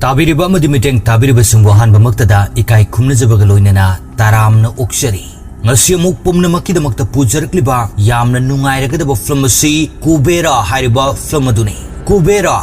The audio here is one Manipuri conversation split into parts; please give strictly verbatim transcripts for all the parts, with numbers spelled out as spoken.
ꯇꯥꯕꯤꯔꯤꯕ ꯑꯃꯗꯤ ꯃꯤꯠꯌꯦꯡ ꯇꯥꯕꯤꯔꯤꯕꯁꯤꯡꯕꯨ ꯑꯍꯥꯟꯕꯃꯛꯇꯗ ꯏꯀꯥꯏ ꯈꯨꯝꯅꯖꯕꯒ ꯂꯣꯏꯅꯅ ꯇꯔꯥꯝꯅ ꯑꯣꯛꯆꯔꯤ꯫ ꯉꯁꯤ ꯑꯃꯨꯛ ꯄꯨꯝꯅꯃꯛꯀꯤꯗꯃꯛꯇ ꯄꯨꯖꯔꯛꯂꯤꯕ ꯌꯥꯝꯅ ꯅꯨꯡꯉꯥꯏꯔꯒꯗꯕ ꯐꯤꯂꯝ ꯑꯁꯤ ꯀꯨꯕꯦꯔꯥ ꯍꯥꯏꯔꯤꯕ ꯐꯤꯂꯝ ꯑꯗꯨꯅꯤ꯫ ꯀꯨꯕꯦꯔꯥ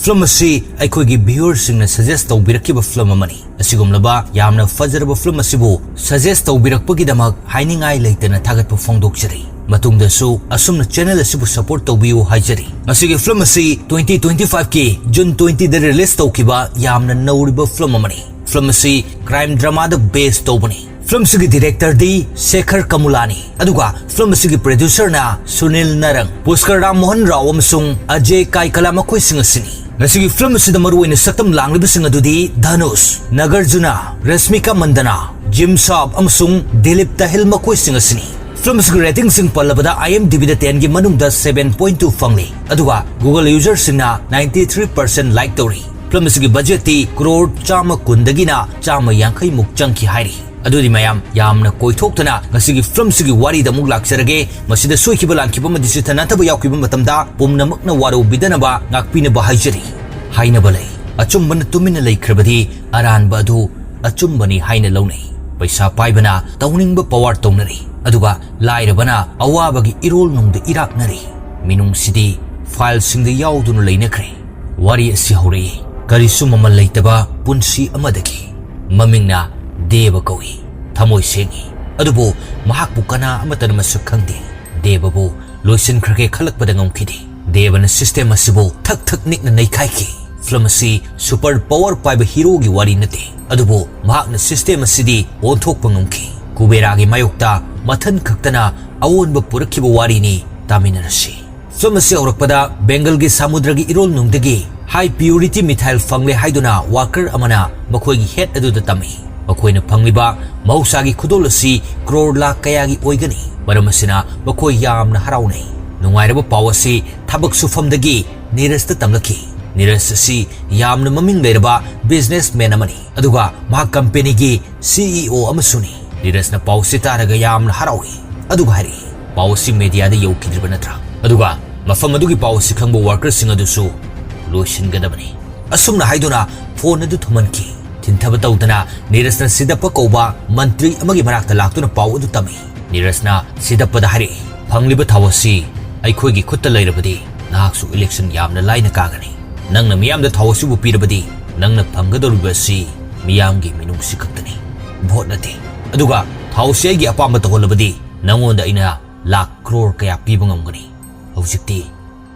ꯐꯤꯂꯝ ꯑꯁꯤ ꯑꯩꯈꯣꯏꯒꯤ viewerꯁꯤꯡꯅ suggest ꯇꯧꯕꯤꯔꯛꯈꯤꯕ ꯐꯤꯂꯝ ꯑꯃꯅꯤ꯫ ꯑꯁꯤꯒꯨꯝꯂꯕ ꯌꯥꯝꯅ ꯐꯖꯔꯕ ꯐꯤꯂꯝ ꯑꯁꯤꯕꯨ suggest ꯇꯧꯕꯤꯔꯛꯄꯒꯤꯗꯃꯛ ꯍꯥꯏꯅꯤꯡꯉꯥꯏ ꯂꯩꯇꯅ ꯊꯥꯒꯠꯄ ꯐꯣꯡꯗꯣꯛꯆꯔꯤ꯫ ꯃꯇꯨꯡꯗꯁꯨ ꯑꯁꯨꯝꯅ channel ꯑꯁꯤꯕꯨ support ꯇꯧꯕꯤꯌꯨ ꯍꯥꯏꯖꯔꯤ꯫ ꯃꯁꯤꯒꯤ ꯐꯤꯂꯝ ꯑꯁꯤ twenty twenty five ꯀꯤ June twenty ꯗ release ꯇꯧꯈꯤꯕ ꯌꯥꯝꯅ ꯅꯧꯔꯤꯕ ꯐꯤꯂꯝ ꯑꯃꯅꯤ꯫ ꯐꯤꯂꯝ ꯑꯁꯤ crime drama ꯗ base ꯇꯧꯕꯅꯤ꯫ ꯐꯤꯂꯝ ꯑꯁꯤꯒꯤ director ꯗꯤ ꯁꯦꯈꯔ ꯀꯃꯨꯂꯥꯅꯤ, ꯑꯗꯨꯒ ꯐꯤꯂꯝ ꯑꯁꯤꯒꯤ producer ꯅ ꯁꯨꯅꯤꯜ ꯅꯔꯪ꯫ ꯄꯨꯁꯀꯔ ꯔꯥꯝ ꯃꯣꯍꯟ ꯔꯥꯎ ꯑꯃꯁꯨꯡ ꯑꯖꯦ ꯀꯥꯏꯀꯂꯥ ꯃꯈꯣꯏꯁꯤꯡ ꯑꯁꯤꯅꯤ꯫ ꯉꯁꯤꯒꯤ ꯐꯤꯂꯝ ꯑꯁꯤꯗ ꯃꯔꯨꯑꯣꯏꯅ ꯁꯛꯇꯝ ꯂꯥꯡꯂꯤꯕꯁꯤꯡ ꯑꯗꯨꯗꯤ ꯙꯅꯨꯁ, ꯅꯒꯔꯖꯨꯅꯥ, ꯔꯁꯃꯤꯀꯥ ꯃꯟꯗꯅꯥ, ꯖꯤꯝ ꯁꯥꯕ ꯑꯃꯁꯨꯡ ꯗꯤꯂꯤꯞ ꯇꯍꯤꯜ ꯃꯈꯣꯏꯁꯤꯡ ꯑꯁꯤꯅꯤ꯫ ꯐꯤꯂꯝ ꯑꯁꯤꯒꯤ rating ꯁꯤꯡ ꯄꯜꯂꯕꯗ IMDb ꯗ ten ꯒꯤ ꯃꯅꯨꯡꯗ seven point two ꯐꯪꯂꯤ, ꯑꯗꯨꯒ Google user ꯁꯤꯡꯅ ninety three percent like ꯇꯧꯔꯤ꯫ ꯐꯤꯂꯝ ꯑꯁꯤꯒꯤ budget ꯇꯤ ꯀ꯭ꯔꯣꯔ ꯆꯥꯝꯃ ꯀꯨꯟꯗꯒꯤꯅ ꯆꯥꯝꯃ ꯌꯥꯡꯈꯩ ꯃꯨꯛ ꯆꯪꯈꯤ ꯍꯥꯏꯔꯤ꯫ ꯑꯗꯨꯗꯤ ꯃꯌꯥꯝ, ꯌꯥꯝꯅ ꯀꯣꯏꯊꯣꯛꯇꯅ ꯉꯁꯤꯒꯤ ꯐꯤꯂꯝ ꯑꯁꯤꯒꯤ ꯋꯥꯔꯤꯗ ꯑꯃꯨꯛ ꯂꯥꯛꯆꯔꯒꯦ꯫ ꯃꯁꯤꯗ ꯁꯣꯏꯈꯤꯕ, ꯂꯥꯟꯈꯤꯕ ꯑꯃꯗꯤ ꯁꯤꯊ ꯅꯥꯟꯊꯕ ꯌꯥꯎꯈꯤꯕ ꯃꯇꯝꯗ ꯄꯨꯝꯅꯃꯛꯅ ꯋꯥꯔꯧꯕꯤꯗꯅꯕ, ꯉꯥꯛꯄꯤꯅꯕ ꯍꯥꯏꯖꯔꯤ꯫ ꯍꯥꯏꯅꯕ ꯂꯩ, "ꯑꯆꯨꯝꯕꯅ ꯇꯨꯃꯤꯟꯅ ꯂꯩꯈ꯭ꯔꯕꯗꯤ ꯑꯔꯥꯟꯕ ꯑꯗꯨ ꯑꯆꯨꯝꯕꯅꯤ ꯍꯥꯏꯅ ꯂꯧꯅꯩ꯫ ꯄꯩꯁꯥ ꯄꯥꯏꯕꯅ ꯇꯧꯅꯤꯡꯕ power ꯇꯧꯅꯔꯤ, ꯑꯗꯨꯒ ꯂꯥꯏꯔꯕꯅ ꯑꯋꯥꯕꯒꯤ ꯏꯔꯣꯜꯅꯨꯡꯗ ꯏꯔꯥꯛꯅꯔꯤ꯫ ꯃꯤꯅꯨꯡꯁꯤꯗꯤ file ꯁꯤꯡꯗ ꯌꯥꯎꯗꯨꯅ ꯂꯩꯅꯈ꯭ꯔꯦ꯫" ꯋꯥꯔꯤ ꯑꯁꯤ ꯍꯧꯔꯛꯏ ꯀꯔꯤꯁꯨ ꯃꯃꯜ ꯂꯩꯇꯕ ꯄꯨꯟꯁꯤ ꯑꯃꯗꯒꯤ꯫ ꯃꯃꯤꯡꯅ ꯗꯦꯕ ꯀꯧꯏ꯫ ꯊꯃꯣꯏ ꯁꯦꯡꯏ, ꯑꯗꯨꯕꯨ ꯃꯍꯥꯛꯄꯨ ꯀꯅꯥ ꯑꯃꯠꯇꯅ ꯃꯁꯛ ꯈꯪꯗꯦ꯫ ꯗꯦꯕꯕꯨ ꯂꯣꯏꯁꯤꯟꯈ꯭ꯔꯒꯦ ꯈꯜꯂꯛꯄꯗ ꯉꯝꯈꯤꯗꯦ꯫ ꯗꯦꯕꯅ system ꯑꯁꯤꯕꯨ ꯊꯛ ꯊꯛ ꯅꯤꯛꯅ ꯅꯩꯈꯥꯏꯈꯤ꯫ ꯐꯤꯂꯝ ꯑꯁꯤ super power ꯄꯥꯏꯕ hero ꯒꯤ ꯋꯥꯔꯤ ꯅꯠꯇꯦ, ꯑꯗꯨꯕꯨ ꯃꯍꯥꯛꯅ system ꯑꯁꯤꯗꯤ ꯑꯣꯟꯊꯣꯛꯄ ꯉꯝꯈꯤ꯫ ꯀꯨꯕꯦꯔꯥꯒꯤ ꯃꯥꯌꯣꯛꯇ ꯃꯊꯟ ꯈꯛꯇꯅ ꯑꯑꯣꯟꯕ ꯄꯨꯔꯛꯈꯤꯕ ꯋꯥꯔꯤꯅꯤ꯫ ꯇꯥꯃꯤꯟꯅꯔꯁꯤ꯫ ꯐꯤꯂꯝ ꯑꯁꯤ ꯍꯧꯔꯛꯄꯗ ꯕꯦꯡꯒꯜꯒꯤ ꯁꯃꯨꯗ꯭ꯔꯒꯤ ꯏꯔꯣꯜꯅꯨꯡꯗꯒꯤ high purity methyl ꯐꯪꯂꯦ ꯍꯥꯏꯗꯨꯅ worker ꯑꯃꯅ ꯃꯈꯣꯏꯒꯤ head ꯑꯗꯨꯗ ꯇꯝꯃꯤ꯫ ꯃꯈꯣꯏꯅ ꯐꯪꯂꯤꯕ ꯃꯍꯧꯁꯥꯒꯤ ꯈꯨꯗꯣꯜ ꯑꯁꯤ ꯀ꯭ꯔꯣꯔ ꯂꯥꯈ ꯀꯌꯥꯒꯤ ꯑꯣꯏꯒꯅꯤ꯫ ꯃꯔꯝ ꯑꯁꯤꯅ ꯃꯈꯣꯏ ꯌꯥꯝꯅ ꯍꯔꯥꯎꯅꯩ꯫ ꯅꯨꯡꯉꯥꯏꯔꯕ ꯄꯥꯎ ꯑꯁꯤ ꯊꯕꯛ ꯁꯨꯐꯝꯗꯒꯤ ꯅꯤꯔꯖꯇ ꯇꯝꯂꯛꯈꯤ꯫ ꯅꯤꯔꯖ ꯑꯁꯤ ꯌꯥꯝꯅ ꯃꯃꯤꯡ ꯂꯩꯔꯕ businessman ꯑꯃꯅꯤ, ꯑꯗꯨꯒ ꯃꯍꯥꯛ company ꯒꯤ CEO ꯑꯃꯁꯨꯅꯤ꯫ ꯅꯤꯔꯖꯅ ꯄꯥꯎ ꯑꯁꯤ ꯇꯥꯔꯒ ꯌꯥꯝꯅ ꯍꯔꯥꯎꯏ, ꯑꯗꯨꯒ ꯍꯥꯏꯔꯛꯏ, "ꯄꯥꯎ ꯑꯁꯤ media ꯗ ꯌꯧꯈꯤꯗ꯭ꯔꯤꯕ ꯅꯠꯇ꯭ꯔꯥ? ꯑꯗꯨꯒ ꯃꯐꯝ ꯑꯗꯨꯒꯤ ꯄꯥꯎ ꯑꯁꯤ ꯈꯪꯕ worker ꯁꯤꯡ ꯑꯗꯨꯁꯨ ꯂꯣꯏꯁꯤꯟꯒꯗꯕꯅꯤ꯫" ꯑꯁꯨꯝꯅ ꯍꯥꯏꯗꯨꯅ ꯐꯣꯟ ꯑꯗꯨ ꯊꯝꯍꯟꯈꯤ꯫ ꯊꯤꯟꯊꯕ ꯇꯧꯗꯅ ꯅꯤꯔꯖꯅ ꯁꯤꯗꯞꯄ ꯀꯧꯕ ꯃꯟꯇ꯭ꯔꯤ ꯑꯃꯒꯤ ꯃꯅꯥꯛꯇ ꯂꯥꯛꯇꯨꯅ ꯄꯥꯎ ꯑꯗꯨ ꯇꯝꯃꯤ꯫ ꯅꯤꯔꯖꯅ ꯁꯤꯗꯞꯄꯗ ꯍꯥꯏꯔꯛꯏ, "ꯐꯪꯂꯤꯕ ꯊꯥꯎ ꯑꯁꯤ ꯑꯩꯈꯣꯏꯒꯤ ꯈꯨꯠꯇ ꯂꯩꯔꯕꯗꯤ ꯅꯍꯥꯛꯁꯨ ꯏꯂꯦꯛꯁꯟ ꯌꯥꯝꯅ ꯂꯥꯏꯅ ꯀꯥꯒꯅꯤ꯫ ꯅꯪꯅ ꯃꯤꯌꯥꯝꯗ ꯊꯥꯎ ꯑꯁꯤꯕꯨ ꯄꯤꯔꯕꯗꯤ ꯅꯪꯅ ꯐꯪꯒꯗꯧꯔꯤꯕ ꯑꯁꯤ ꯃꯤꯌꯥꯝꯒꯤ ꯃꯤꯅꯨꯡꯁꯤ ꯈꯛꯇꯅꯤ, ꯚꯣꯠ ꯅꯠꯇꯦ꯫ ꯑꯗꯨꯒ ꯊꯥꯎ ꯑꯁꯤ ꯑꯩꯒꯤ ꯑꯄꯥꯝꯕ ꯇꯧꯍꯜꯂꯕꯗꯤ ꯅꯪꯉꯣꯟꯗ ꯑꯩꯅ ꯂꯥꯈ ꯀ꯭ꯔꯣꯔ ꯀꯌꯥ ꯄꯤꯕ ꯉꯝꯒꯅꯤ꯫ ꯍꯧꯖꯤꯛꯇꯤ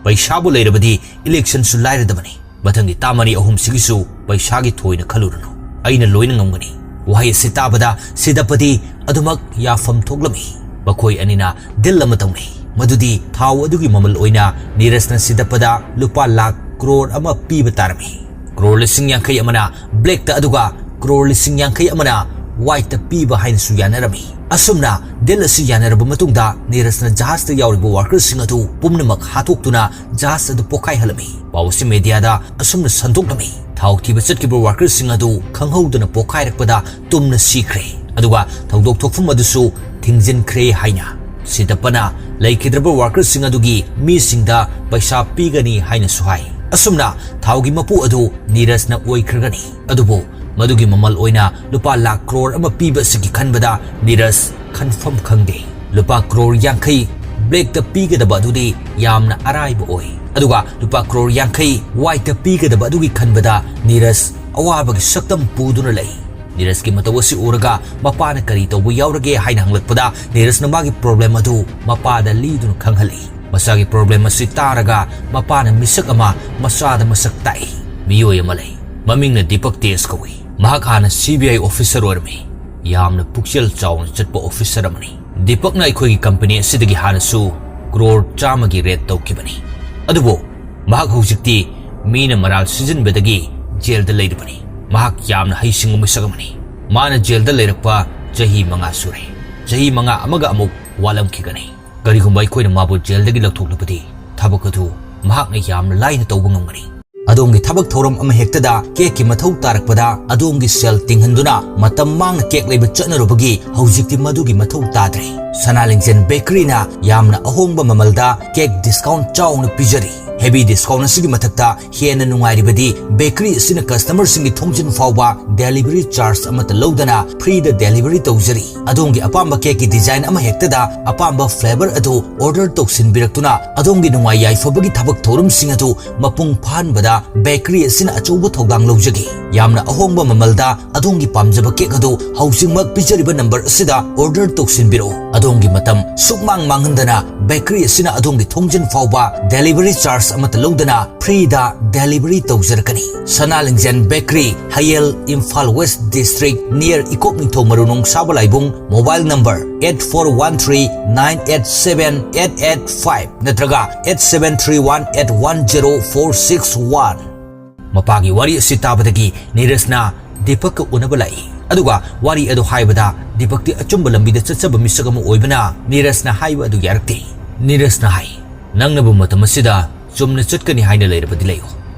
ꯄꯩꯁꯥꯕꯨ ꯂꯩꯔꯕꯗꯤ ꯏꯂꯦꯛꯁꯟꯁꯨ ꯂꯥꯏꯔꯗꯕꯅꯤ꯫ ꯃꯊꯪꯒꯤ ꯇꯥ ꯃꯔꯤ ꯑꯍꯨꯝꯁꯤꯒꯤꯁꯨ ꯄꯩꯁꯥꯒꯤ ꯊꯣꯏꯅ ꯈꯜꯂꯨꯔꯅꯨ, ꯑꯩꯅ ꯂꯣꯏꯅ ꯉꯝꯒꯅꯤ"꯫ ꯋꯥꯍꯩ ꯑꯁꯤ ꯇꯥꯕꯗ ꯁꯤꯗꯄꯇꯤ ꯑꯗꯨꯃꯛ ꯌꯥꯐꯝ ꯊꯣꯛꯂꯝꯃꯤ꯫ ꯃꯈꯣꯏ ꯑꯅꯤꯅ ꯗꯤꯜ ꯑꯃ ꯇꯧꯅꯩ, ꯃꯗꯨꯗꯤ ꯊꯥꯎ ꯑꯗꯨꯒꯤ ꯃꯃꯜ ꯑꯣꯏꯅ ꯅꯤꯔꯖꯅ ꯁꯤꯗꯄꯗ ꯂꯨꯄꯥ ꯂꯥꯈ ꯀ꯭ꯔꯣꯔ ꯑꯃ ꯄꯤꯕ ꯇꯥꯔꯝꯃꯤ꯫ ꯀ꯭ꯔꯣꯔ ꯂꯤꯁꯤꯡ ꯌꯥꯡꯈꯩ ꯑꯃꯅ ꯕ꯭ꯂꯦꯛꯇ, ꯑꯗꯨꯒ ꯀ꯭ꯔꯣꯔ ꯂꯤꯁꯤꯡ ꯌꯥꯡꯈꯩ ꯑꯃꯅ ꯋꯥꯏꯠꯇ ꯄꯤꯕ ꯍꯥꯏꯅꯁꯨ ꯌꯥꯅꯔꯝꯃꯤ꯫ ꯑꯁꯨꯝꯅ ꯗꯤꯜ ꯑꯁꯤ ꯌꯥꯅꯔꯕ ꯃꯇꯨꯡꯗ ꯅꯤꯔꯖꯅ ꯖꯍꯥꯖꯇ ꯌꯥꯎꯔꯤꯕ ꯋꯥꯔꯀꯔꯁꯤꯡ ꯑꯗꯨ ꯄꯨꯝꯅꯃꯛ ꯍꯥꯠꯇꯣꯛꯇꯨꯅ ꯖꯍꯥꯖ ꯑꯗꯨ ꯄꯣꯈꯥꯏꯍꯜꯂꯝꯃꯤ꯫ ꯄꯥꯎ ꯑꯁꯤ ꯃꯦꯗꯤꯌꯥꯗ ꯑꯁꯨꯝꯅ ꯁꯟꯗꯣꯛꯂꯝꯃꯤ, "ꯊꯥꯎ ꯊꯤꯕ ꯆꯠꯈꯤꯕ ꯋꯥꯔꯀꯔꯁꯤꯡ ꯑꯗꯨ ꯈꯪꯍꯧꯗꯅ ꯄꯣꯈꯥꯏꯔꯛꯄꯗ ꯇꯨꯝꯅ ꯁꯤꯈ꯭ꯔꯦ, ꯑꯗꯨꯒ ꯊꯧꯗꯣꯛ ꯊꯣꯛꯐꯝ ꯑꯗꯨꯁꯨ ꯊꯤꯡꯖꯤꯟꯈ꯭ꯔꯦ" ꯍꯥꯏꯅ꯫ ꯁꯤꯗꯞꯄꯅ ꯂꯩꯈꯤꯗ꯭ꯔꯕ ꯋꯥꯔꯀꯔꯁꯤꯡ ꯑꯗꯨꯒꯤ ꯃꯤꯁꯤꯡꯗ ꯄꯩꯁꯥ ꯄꯤꯒꯅꯤ ꯍꯥꯏꯅꯁꯨ ꯍꯥꯏ꯫ ꯑꯁꯨꯝꯅ ꯊꯥꯎꯒꯤ ꯃꯄꯨ ꯑꯗꯨ ꯅꯤꯔꯖꯅ ꯑꯣꯏꯈ꯭ꯔꯒꯅꯤ꯫ ꯑꯗꯨꯕꯨ ꯃꯗꯨꯒꯤ ꯃꯃꯜ ꯑꯣꯏꯅ ꯂꯨꯄꯥ ꯂꯥꯈ ꯀ꯭ꯔꯣꯔ ꯑꯃ ꯄꯤꯕ ꯑꯁꯤꯒꯤ ꯈꯟꯕꯗ ꯅꯤꯔꯖ ꯈꯟꯐꯝ ꯈꯪꯗꯦ꯫ ꯂꯨꯄꯥ ꯀ꯭ꯔꯣꯔ ꯌꯥꯡꯈꯩ ꯕ꯭ꯂꯦꯛꯇ ꯄꯤꯒꯗꯕ ꯑꯗꯨꯗꯤ ꯌꯥꯝꯅ ꯑꯔꯥꯏꯕ ꯑꯣꯏ, ꯑꯗꯨꯒ ꯂꯨꯄꯥ ꯀ꯭ꯔꯣꯔ ꯌꯥꯡꯈꯩ ꯋꯥꯏꯠꯇ ꯄꯤꯒꯗꯕ ꯑꯗꯨꯒꯤ ꯈꯟꯕꯗ ꯅꯤꯔꯖ ꯑꯋꯥꯕꯒꯤ ꯁꯛꯇꯝ ꯄꯨꯗꯨꯅ ꯂꯩ꯫ ꯅꯤꯔꯖꯀꯤ ꯃꯇꯧ ꯑꯁꯤ ꯎꯔꯒ ꯃꯄꯥꯅ ꯀꯔꯤ ꯇꯧꯕ ꯌꯥꯎꯔꯒꯦ ꯍꯥꯏꯅ ꯍꯪꯂꯛꯄꯗ ꯅꯤꯔꯖꯅ ꯃꯥꯒꯤ ꯄ꯭ꯔꯣꯕ꯭ꯂꯦꯝ ꯑꯗꯨ ꯃꯄꯥꯗ ꯂꯤꯗꯨꯅ ꯈꯪꯍꯜꯂꯤ꯫ ꯃꯁꯥꯒꯤ ꯄ꯭ꯔꯣꯕ꯭ꯂꯦꯝ ꯑꯁꯤ ꯇꯥꯔꯒ ꯃꯄꯥꯅ ꯃꯤꯁꯛ ꯑꯃ ꯃꯆꯥꯗ ꯃꯁꯛ ꯇꯥꯛꯏ꯫ ꯃꯤꯑꯣꯏ ꯑꯃ ꯂꯩ, ꯃꯃꯤꯡꯅ ꯗꯤꯄꯛ ꯇꯦꯖ ꯀꯧꯏ꯫ ꯃꯍꯥꯛ ꯍꯥꯟꯅ ꯁꯤ ꯕꯤ ꯑꯥꯏ ꯑꯣꯐꯤꯁꯔ ꯑꯣꯏꯔꯝꯃꯤ꯫ ꯌꯥꯝꯅ ꯄꯨꯛꯆꯦꯜ ꯆꯥꯎꯅ ꯆꯠꯄ ꯑꯣꯐꯤꯁꯔ ꯑꯃꯅꯤ꯫ ꯗꯤꯄꯛꯅ ꯑꯩꯈꯣꯏꯒꯤ ꯀꯝꯄꯅꯤ ꯑꯁꯤꯗꯒꯤ ꯍꯥꯟꯅꯁꯨ ꯀ꯭ꯔꯣꯔ ꯆꯥꯝꯃꯒꯤ ꯔꯦꯠ ꯇꯧꯈꯤꯕꯅꯤ꯫ ꯑꯗꯨꯕꯨ ꯃꯍꯥꯛ ꯍꯧꯖꯤꯛꯇꯤ ꯃꯤꯅ ꯃꯔꯥꯜ ꯁꯤꯖꯤꯟꯕꯗꯒꯤ ꯖꯦꯜꯗ ꯂꯩꯔꯤꯕꯅꯤ꯫ ꯃꯍꯥꯛ ꯌꯥꯝꯅ ꯍꯩꯁꯤꯡꯕ ꯃꯤꯁꯛ ꯑꯃꯅꯤ꯫ ꯃꯥꯅ ꯖꯦꯜꯗ ꯂꯩꯔꯛꯄ ꯆꯍꯤ ꯃꯉꯥ ꯁꯨꯔꯦ꯫ ꯆꯍꯤ ꯃꯉꯥ ꯑꯃꯒ ꯑꯃꯨꯛ ꯋꯥꯠꯂꯝꯈꯤꯒꯅꯤ꯫ ꯀꯔꯤꯒꯨꯝꯕ ꯑꯩꯈꯣꯏꯅ ꯃꯥꯕꯨ ꯖꯦꯜꯗꯒꯤ ꯂꯧꯊꯣꯛꯂꯕꯗꯤ ꯊꯕꯛ ꯑꯗꯨ ꯃꯍꯥꯛꯅ ꯌꯥꯝꯅ ꯂꯥꯏꯅ ꯇꯧꯕ ꯉꯝꯒꯅꯤ꯫ ꯑꯗꯣꯝꯒꯤ ꯊꯕꯛ ꯊꯧꯔꯝ ꯑꯃ ꯍꯦꯛꯇꯗ ꯀꯦꯛꯀꯤ ꯃꯊꯧ ꯇꯥꯔꯛꯄꯗ ꯑꯗꯣꯝꯒꯤ ꯁꯦꯜ ꯇꯤꯡꯍꯟꯗꯨꯅ ꯃꯇꯝ ꯃꯥꯡꯅ ꯀꯦꯛ ꯂꯩꯕ ꯆꯠꯅꯔꯨꯕꯒꯤ ꯍꯧꯖꯤꯛꯇꯤ ꯃꯗꯨꯒꯤ ꯃꯊꯧ ꯇꯥꯗ꯭ꯔꯦ꯫ ꯁꯅꯥ ꯂꯤꯡꯖꯦꯜ ꯕꯦꯀꯔꯤꯅ ꯌꯥꯝꯅ ꯑꯍꯣꯡꯕ ꯃꯃꯜꯗ ꯀꯦꯛ ꯗꯤꯁꯀꯥꯎꯟ ꯆꯥꯎꯅ ꯄꯤꯖꯔꯤ꯫ Heavy discount ꯑꯁꯤꯒꯤ ꯃꯊꯛꯇ ꯍꯦꯟꯅ ꯅꯨꯡꯉꯥꯏꯔꯤꯕꯗꯤ bakery ꯑꯁꯤꯅ customerꯁꯤꯡꯒꯤ ꯊꯣꯡꯖꯤꯟ ꯐꯥꯎꯕ delivery charge ꯑꯃꯠꯇ ꯂꯧꯗꯅ freeꯗ delivery ꯇꯧꯖꯔꯤ꯫ ꯑꯗꯣꯝꯒꯤ ꯑꯄꯥꯝꯕ cakeꯀꯤ design ꯑꯃ ꯍꯦꯛꯇꯗ ꯑꯄꯥꯝꯕ flavor ꯑꯗꯨ order ꯇꯧꯁꯤꯟꯕꯤꯔꯛꯇꯨꯅ ꯑꯗꯣꯝꯒꯤ ꯅꯨꯡꯉꯥꯏ ꯌꯥꯏꯐꯕꯒꯤ ꯊꯕꯛ ꯊꯧꯔꯝꯁꯤꯡ ꯑꯗꯨ ꯃꯄꯨꯡ ꯐꯥꯍꯟꯕꯗ bakery ꯑꯁꯤꯅ ꯑꯆꯧꯕ ꯊꯧꯗꯥꯡ ꯂꯧꯖꯒꯦ꯫ ꯌꯥꯝꯅ ꯑꯍꯣꯡꯕ ꯃꯃꯜꯗ ꯑꯗꯣꯝꯒꯤ ꯄꯥꯝꯖꯕ cake ꯑꯗꯨ ꯍꯧꯖꯤꯛꯃꯛ ꯄꯤꯖꯔꯤꯕ number ꯑꯁꯤꯗ order ꯇꯧꯁꯤꯟꯕꯤꯔꯛꯎ꯫ ꯑꯗꯣꯝꯒꯤ ꯃꯇꯝ ꯁꯨꯛꯃꯥꯡ ꯃꯥꯡꯍꯟꯗꯅ bakery ꯑꯁꯤꯅ ꯑꯗꯣꯝꯒꯤ ꯊꯣꯡꯖꯤꯟ ꯐꯥꯎꯕ delivery charge ꯑꯃꯠꯇ ꯂꯧꯗꯅ freeꯗ delivery ꯇꯧꯖꯔꯛꯀꯅꯤ꯫ Sana ꯂꯤꯡꯖꯦꯜ bakery, ꯍꯌꯦꯜ, Imphal West District, near ꯏꯀꯣꯛ Ningthou ꯃꯔꯨ ꯅꯣꯡꯁꯥꯕ ꯂꯥꯏꯕꯨꯡ, mobile number eight four one three nine eight seven eight eight five ꯅꯠꯇ꯭ꯔꯒ eight seven three one eight one zero four six one꯫ ꯃꯄꯥꯒꯤ ꯋꯥꯔꯤ ꯑꯁꯤ ꯇꯥꯕꯗꯒꯤ ꯅꯤꯔꯖꯅ ꯗꯤꯄꯛꯀ ꯎꯅꯕ ꯂꯥꯛꯏ꯫ ꯑꯗꯨꯒ ꯋꯥꯔꯤ ꯑꯗꯨ ꯍꯥꯏꯕꯗ ꯗꯤꯄꯛꯇꯤ ꯑꯆꯨꯝꯕ ꯂꯝꯕꯤꯗ ꯆꯠꯆꯕ ꯃꯤꯁꯛ ꯑꯃ ꯑꯣꯏꯕꯅ ꯅꯤꯔꯖꯅ ꯍꯥꯏꯕ ꯑꯗꯨ ꯌꯥꯔꯛꯇꯦ꯫ ꯅꯤꯔꯖꯅ ꯍꯥꯏ, "ꯅꯪꯅꯕꯨ ꯃꯇꯝ ꯑꯁꯤꯗ ꯆꯨꯝꯅ ꯆꯠꯀꯅꯤ ꯍꯥꯏꯅ ꯂꯩꯔꯕꯗꯤ ꯂꯩꯌꯨ,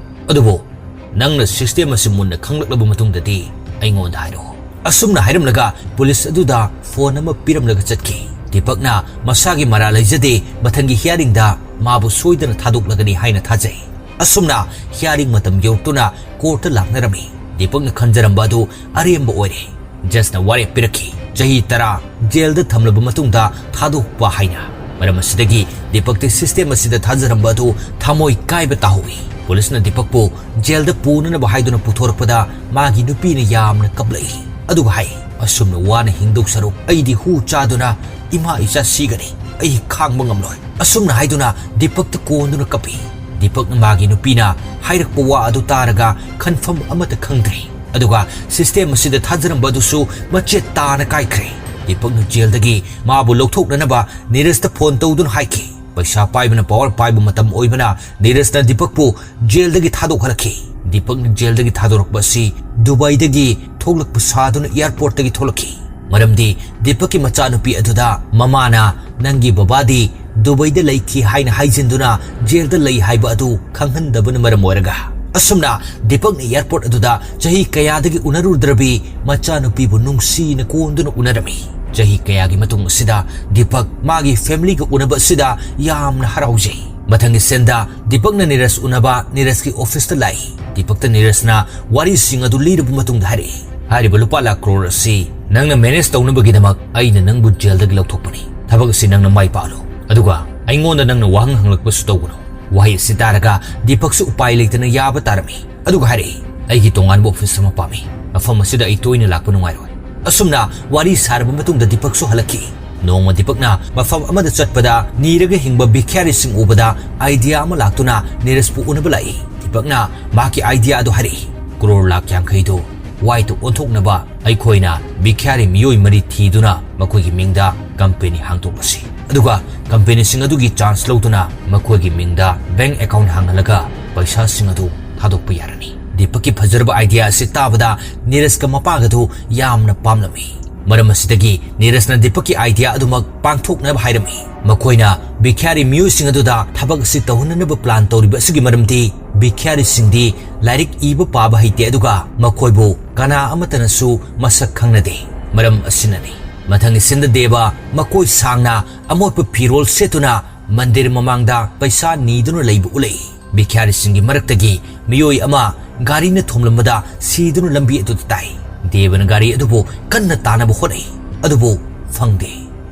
ꯑꯗꯨꯕꯨ ꯅꯪꯅ system ꯑꯁꯤ ꯃꯨꯟꯅ ꯈꯪꯂꯛꯂꯕ ꯃꯇꯨꯡꯗꯗꯤ ꯑꯩꯉꯣꯟꯗ ꯍꯥꯏꯔꯛꯎ꯫" ꯑꯁꯨꯝꯅ ꯍꯥꯏꯔꯝꯂꯒ ꯄꯨꯂꯤꯁ ꯑꯗꯨꯗ ꯐꯣꯟ ꯑꯃ ꯄꯤꯔꯝꯂꯒ ꯆꯠꯈꯤ꯫ ꯗꯤꯄꯛꯅ ꯃꯁꯥꯒꯤ ꯃꯔꯥ ꯂꯩꯖꯗꯦ, ꯃꯊꯪꯒꯤ hearingꯗ ꯃꯥꯕꯨ ꯁꯣꯏꯗꯅ ꯊꯥꯗꯣꯛꯂꯒꯅꯤ ꯍꯥꯏꯅ ꯊꯥꯖꯩ꯫ ꯑꯁꯨꯝꯅ hearing ꯃꯇꯝ ꯌꯧꯔꯛꯇꯨꯅ courtꯇ ꯂꯥꯛꯅꯔꯝꯃꯤ꯫ ꯗꯤꯄꯛꯅ ꯈꯟꯖꯔꯝꯕ ꯑꯗꯨ ꯑꯔꯦꯝꯕ ꯑꯣꯏꯔꯦ꯫ ꯖꯖꯅ ꯋꯥꯔꯦꯞ ꯄꯤꯔꯛꯈꯤ, ꯆꯍꯤ ꯇꯔꯥ ꯖꯦꯜꯗ ꯊꯝꯂꯕ ꯃꯇꯨꯡꯗ ꯊꯥꯗꯣꯛꯄ ꯍꯥꯏꯅ꯫ ꯃꯔꯝ ꯑꯁꯤꯗꯒꯤ ꯗꯤꯄꯛꯇꯤ system ꯑꯁꯤꯗ ꯊꯥꯖꯔꯝꯕ ꯑꯗꯨ ꯊꯃꯣꯏ ꯀꯥꯏꯕ ꯇꯥꯍꯧꯏ꯫ ꯄꯨꯂꯤꯁꯅ ꯗꯤꯄꯛꯄꯨ ꯖꯦꯜꯗ ꯄꯨꯅꯅꯕ ꯍꯥꯏꯗꯨꯅ ꯄꯨꯊꯣꯔꯛꯄꯗ ꯃꯥꯒꯤ ꯅꯨꯄꯤꯅ ꯌꯥꯝꯅ ꯀꯞꯂꯛꯏ꯫ ꯑꯗꯨꯒ ꯍꯥꯏ, "ꯑꯁꯨꯝꯅ ꯋꯥꯅ ꯍꯤꯡꯗꯧ ꯁꯔꯨꯛ ꯑꯩꯗꯤ ꯍꯨ ꯆꯥꯗꯨꯅ ꯏꯃꯥ ꯏꯆꯥ ꯁꯤꯒꯅꯤ꯫ ꯑꯩ ꯈꯥꯡꯕ ꯉꯝꯂꯣꯏ꯫" ꯑꯁꯨꯝꯅ ꯍꯥꯏꯗꯨꯅ ꯗꯤꯄꯛꯇ ꯀꯣꯟꯗꯨꯅ ꯀꯞꯄꯤ꯫ ꯗꯤꯄꯛꯅ ꯃꯥꯒꯤ ꯅꯨꯄꯤꯅ ꯍꯥꯏꯔꯛꯄ ꯋꯥ ꯑꯗꯨ ꯇꯥꯔꯒ ꯈꯟꯐꯝ ꯑꯃꯠꯇ ꯈꯪꯗ꯭ꯔꯦ꯫ ꯑꯗꯨꯒ system ꯑꯁꯤꯗ ꯊꯥꯖꯔꯝꯕ ꯑꯗꯨꯁꯨ ꯃꯆꯦꯠ ꯇꯥꯅ ꯀꯥꯏꯈ꯭ꯔꯦ꯫ ꯗꯤꯄꯛꯅ ꯖꯦꯜꯗꯒꯤ ꯃꯥꯕꯨ ꯂꯧꯊꯣꯛꯅꯅꯕ ꯅꯤꯔꯖꯇ ꯐꯣꯟ ꯇꯧꯗꯨꯅ ꯍꯥꯏꯈꯤ꯫ ꯄꯩꯁꯥ ꯄꯥꯏꯕꯅ power ꯄꯥꯏꯕ ꯃꯇꯝ ꯑꯣꯏꯕꯅ ꯅꯤꯔꯖꯅ ꯗꯤꯄꯛꯄꯨ ꯖꯦꯜꯗꯒꯤ ꯊꯥꯗꯣꯛꯍꯜꯂꯛꯈꯤ꯫ ꯗꯤꯄꯛꯅ ꯖꯦꯜꯗꯒꯤ ꯊꯥꯗꯣꯔꯛꯄ ꯑꯁꯤ ꯗꯨꯕꯥꯏꯗꯒꯤ ꯊꯣꯛꯂꯛꯄ ꯁꯥꯗꯨꯅ airportꯇꯒꯤ ꯊꯣꯛꯂꯛꯈꯤ꯫ ꯃꯔꯝꯗꯤ ꯗꯤꯄꯛꯀꯤ ꯃꯆꯥꯅꯨꯄꯤ ꯑꯗꯨꯗ ꯃꯃꯥꯅ "ꯅꯪꯒꯤ ꯕꯕꯥꯗꯤ ꯗꯨꯕꯥꯏꯗ ꯂꯩꯈꯤ" ꯍꯥꯏꯅ ꯍꯥꯏꯖꯤꯟꯗꯨꯅ ꯖꯦꯜꯗ ꯂꯩ ꯍꯥꯏꯕ ꯑꯗꯨ ꯈꯪꯍꯟꯗꯕꯅ ꯃꯔꯝ ꯑꯣꯏꯔꯒ꯫ ꯑꯁꯨꯝꯅ ꯗꯤꯄꯛꯅ airport ꯑꯗꯨꯗ ꯆꯍꯤ ꯀꯌꯥꯗꯒꯤ ꯎꯅꯔꯨꯗ꯭ꯔꯕꯤ ꯃꯆꯥꯅꯨꯄꯤꯕꯨ ꯅꯨꯡꯁꯤꯅ ꯀꯣꯟꯗꯨꯅ ꯎꯅꯔꯝꯃꯤ꯫ ꯆꯍꯤ ꯀꯌꯥꯒꯤ ꯃꯇꯨꯡ ꯑꯁꯤꯗ ꯗꯤꯄꯛ ꯃꯥꯒꯤ familyꯒ ꯎꯅꯕ ꯑꯁꯤꯗ ꯌꯥꯝꯅ ꯍꯔꯥꯎꯖꯩ꯫ ꯃꯊꯪꯒꯤ ꯁꯤꯟꯗ ꯗꯤꯄꯛꯅ ꯅꯤꯔꯖ ꯎꯅꯕ ꯅꯤꯔꯖꯀꯤ ꯑꯣꯐꯤꯁꯇ ꯂꯥꯛꯏ꯫ ꯗꯤꯄꯛꯇ ꯅꯤꯔꯖꯅ ꯋꯥꯔꯤꯁꯤꯡ ꯑꯗꯨ ꯂꯤꯔꯕ ꯃꯇꯨꯡꯗ ꯍꯥꯏꯔꯛꯏ, "ꯍꯥꯏꯔꯤꯕ ꯂꯨꯄꯥ ꯂꯥꯈ ꯀ꯭ꯔꯣꯔ ꯑꯁꯤ ꯅꯪꯅ ꯃꯦꯅꯦꯖ ꯇꯧꯅꯕꯒꯤꯗꯃꯛ ꯑꯩꯅ ꯅꯪꯕꯨ ꯖꯦꯜꯗꯒꯤ ꯂꯧꯊꯣꯛꯄꯅꯤ꯫ ꯊꯕꯛ ꯑꯁꯤ ꯅꯪꯅ ꯃꯥꯏ ꯄꯥꯛꯍꯜꯂꯨ꯫ ꯑꯗꯨꯒ ꯑꯩꯉꯣꯟꯗ ꯅꯪꯅ ꯋꯥꯍꯪ ꯍꯪꯂꯛꯄꯁꯨ ꯇꯧꯒꯅꯨ꯫" ꯋꯥꯍꯩ ꯑꯁꯤ ꯇꯥꯔꯒ ꯗꯤꯄꯛꯁꯨ ꯎꯄꯥꯏ ꯂꯩꯇꯅ ꯌꯥꯕ ꯇꯥꯔꯝꯃꯤ꯫ ꯑꯗꯨꯒ ꯍꯥꯏꯔꯛꯏ, "ꯑꯩꯒꯤ ꯇꯣꯉꯥꯟꯕ ꯑꯣꯐꯤꯁ ꯑꯃ ꯄꯥꯝꯃꯤ꯫ ꯃꯐꯝ ꯑꯁꯤꯗ ꯑꯩ ꯇꯣꯏꯅ ꯂꯥꯛꯄ ꯅꯨꯡꯉꯥꯏꯔꯣꯏ꯫" ꯑꯁꯨꯝꯅ ꯋꯥꯔꯤ ꯁꯥꯔꯕ ꯃꯇꯨꯡꯗ ꯗꯤꯄꯛꯁꯨ ꯍꯜꯂꯛꯈꯤ꯫ ꯅꯣꯡꯃ ꯗꯤꯄꯛꯅ ꯃꯐꯝ ꯑꯃꯗ ꯆꯠꯄꯗ ꯅꯤꯔꯒ ꯍꯤꯡꯕ ꯚꯤꯈ꯭ꯌꯥꯔꯤꯁꯤꯡ ꯎꯕꯗ ꯑꯥꯏꯗꯤꯌꯥ ꯑꯃ ꯂꯥꯛꯇꯨꯅ ꯅꯤꯔꯖꯄꯨ ꯎꯅꯕ ꯂꯥꯛꯏ꯫ ꯗꯤꯄꯛꯅ ꯃꯍꯥꯛꯀꯤ ꯑꯥꯏꯗꯤꯌꯥ ꯑꯗꯨ ꯍꯥꯏꯔꯛꯏ, "ꯀ꯭ꯔꯣꯔ ꯂꯥꯈ ꯌꯥꯡꯈꯩꯗꯨ ꯋꯥꯏꯇ ꯑꯣꯟꯊꯣꯛꯅꯕ ꯑꯩꯈꯣꯏꯅ ꯚꯤꯈ꯭ꯌꯥꯔꯤ ꯃꯤꯑꯣꯏ ꯃꯔꯤ ꯊꯤꯗꯨꯅ ꯃꯈꯣꯏꯒꯤ ꯃꯤꯡꯗ ꯀꯝꯄꯦꯅꯤ ꯍꯥꯡꯗꯣꯛꯂꯁꯤ꯫ ꯑꯗꯨꯒ ꯀꯝꯄꯦꯅꯤꯁꯤꯡ ꯑꯗꯨꯒꯤ ꯆꯥꯔꯖ ꯂꯧꯗꯨꯅ ꯃꯈꯣꯏꯒꯤ ꯃꯤꯡꯗ ꯕꯦꯡꯛ ꯑꯦꯀꯥꯎꯟꯠ ꯍꯥꯡꯍꯜꯂꯒ ꯄꯩꯁꯥꯁꯤꯡ ꯑꯗꯨ ꯊꯥꯗꯣꯛꯄ ꯌꯥꯔꯅꯤ꯫" ꯗꯤꯄꯛꯀꯤ ꯐꯖꯔꯕ ꯑꯥꯏꯗꯤꯌꯥ ꯑꯁꯤ ꯇꯥꯕꯗ ꯅꯤꯔꯖꯀ ꯃꯄꯥꯒꯗꯨ ꯌꯥꯝꯅ ꯄꯥꯝꯂꯝꯃꯤ꯫ ꯃꯔꯝ ꯑꯁꯤꯗꯒꯤ ꯅꯤꯔꯖꯅ ꯗꯤꯄꯛꯀꯤ ꯑꯥꯏꯗꯤꯌꯥ ꯑꯗꯨꯃꯛ ꯄꯥꯡꯊꯣꯛꯅꯕ ꯍꯥꯏꯔꯝꯃꯤ꯫ ꯃꯈꯣꯏꯅ ꯚꯤꯈ꯭ꯌꯥꯔꯤ ꯃꯤꯑꯣꯏꯁꯤꯡ ꯑꯗꯨꯗ ꯊꯕꯛ ꯑꯁꯤ ꯇꯧꯍꯟꯅꯅꯕ ꯄ꯭ꯂꯥꯟ ꯇꯧꯔꯤꯕ ꯑꯁꯤꯒꯤ ꯃꯔꯝꯗꯤ ꯚꯤꯈ꯭ꯌꯥꯔꯤꯁꯤꯡꯗꯤ ꯂꯥꯏꯔꯤꯛ ꯏꯕ ꯄꯥꯕ ꯍꯩꯇꯦ, ꯑꯗꯨꯒ ꯃꯈꯣꯏꯕꯨ ꯀꯅꯥ ꯑꯃꯠꯇꯅꯁꯨ ꯃꯁꯛ ꯈꯪꯅꯗꯦ꯫ ꯃꯔꯝ ꯑꯁꯤꯅꯅꯤ꯫ ꯃꯊꯪꯒꯤ ꯁꯤꯟꯗ ꯗꯦꯕ ꯃꯀꯣꯏ ꯁꯥꯡꯅ ꯑꯃꯣꯠꯄ ꯐꯤꯔꯣꯜ ꯁꯦꯠꯇꯨꯅ ꯃꯟꯗꯤꯔ ꯃꯃꯥꯡꯗ ꯄꯩꯁꯥ ꯅꯤꯗꯨꯅ ꯂꯩꯕ ꯎꯠꯂꯛꯏ꯫ ꯚꯤꯈ꯭ꯌꯥꯔꯤꯁꯤꯡꯒꯤ ꯃꯔꯛꯇꯒꯤ ꯃꯤꯑꯣꯏ ꯑꯃ ꯒꯥꯔꯤꯅ ꯊꯣꯝꯂꯝꯕꯗ ꯁꯤꯗꯨꯅ ꯂꯝꯕꯤ ꯑꯗꯨꯗ ꯇꯥꯏ꯫ ꯗꯦꯕꯅ ꯒꯥꯔꯤ ꯑꯗꯨꯕꯨ ꯀꯟꯅ ꯇꯥꯅꯕ ꯍꯣꯠꯅꯩ, ꯑꯗꯨꯕꯨ ꯐꯪꯗꯦ꯫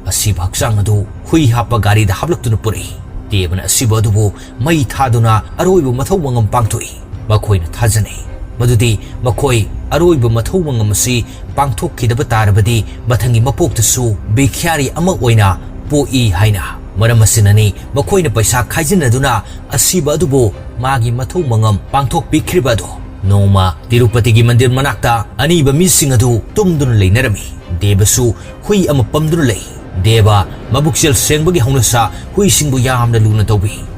ꯑꯁꯤꯕ ꯍꯛꯆꯥꯡ ꯑꯗꯨ ꯍꯨꯏ ꯍꯥꯞꯄ ꯒꯥꯔꯤꯗ ꯍꯥꯞꯂꯛꯇꯨꯅ ꯄꯨꯔꯛꯏ꯫ ꯗꯦꯕꯅ ꯑꯁꯤꯕ ꯑꯗꯨꯕꯨ ꯃꯩ ꯊꯥꯗꯨꯅ ꯑꯔꯣꯏꯕ ꯃꯊꯧ ꯃꯉꯝ ꯄꯥꯡꯊꯣꯛꯏ꯫ ꯃꯈꯣꯏꯅ ꯊꯥꯖꯅꯩ ꯃꯗꯨꯗꯤ ꯃꯈꯣꯏ ꯑꯔꯣꯏꯕ ꯃꯊꯧ ꯃꯉꯝ ꯑꯁꯤ ꯄꯥꯡꯊꯣꯛꯈꯤꯗꯕ ꯇꯥꯔꯕꯗꯤ ꯃꯊꯪꯒꯤ ꯃꯄꯣꯛꯇꯁꯨ ꯚꯤꯈ꯭ꯌꯥꯔꯤ ꯑꯃ ꯑꯣꯏꯅ ꯄꯣꯛꯏ ꯍꯥꯏꯅ꯫ ꯃꯔꯝ ꯑꯁꯤꯅꯅꯤ ꯃꯈꯣꯏꯅ ꯄꯩꯁꯥ ꯈꯥꯏꯖꯤꯟꯅꯗꯨꯅ ꯑꯁꯤꯕ ꯑꯗꯨꯕꯨ ꯃꯥꯒꯤ ꯃꯊꯧ ꯃꯉꯝ ꯄꯥꯡꯊꯣꯛꯄꯤꯈ꯭ꯔꯤꯕ ꯑꯗꯨ꯫ ꯅꯣꯡꯃ ꯇꯤꯔꯨꯄꯇꯤꯒꯤ ꯃꯟꯗꯤꯔ ꯃꯅꯥꯛꯇ ꯑꯅꯤꯕ ꯃꯤꯁꯤꯡ ꯑꯗꯨ ꯇꯨꯝꯗꯨꯅ ꯂꯩꯅꯔꯝꯃꯤ꯫ ꯗꯦꯕꯁꯨ ꯍꯨꯏ ꯑꯃ ꯄꯝꯗꯨꯅ ꯂꯩ꯫ ꯗꯦꯕ ꯃꯕꯨꯛꯆꯦꯜ ꯁꯦꯡꯕꯒꯤ ꯍꯧꯅꯁꯥ ꯍꯨꯏꯁꯤꯡꯕꯨ ꯌꯥꯝꯅ ꯂꯨꯅ ꯇꯧꯕꯤ꯫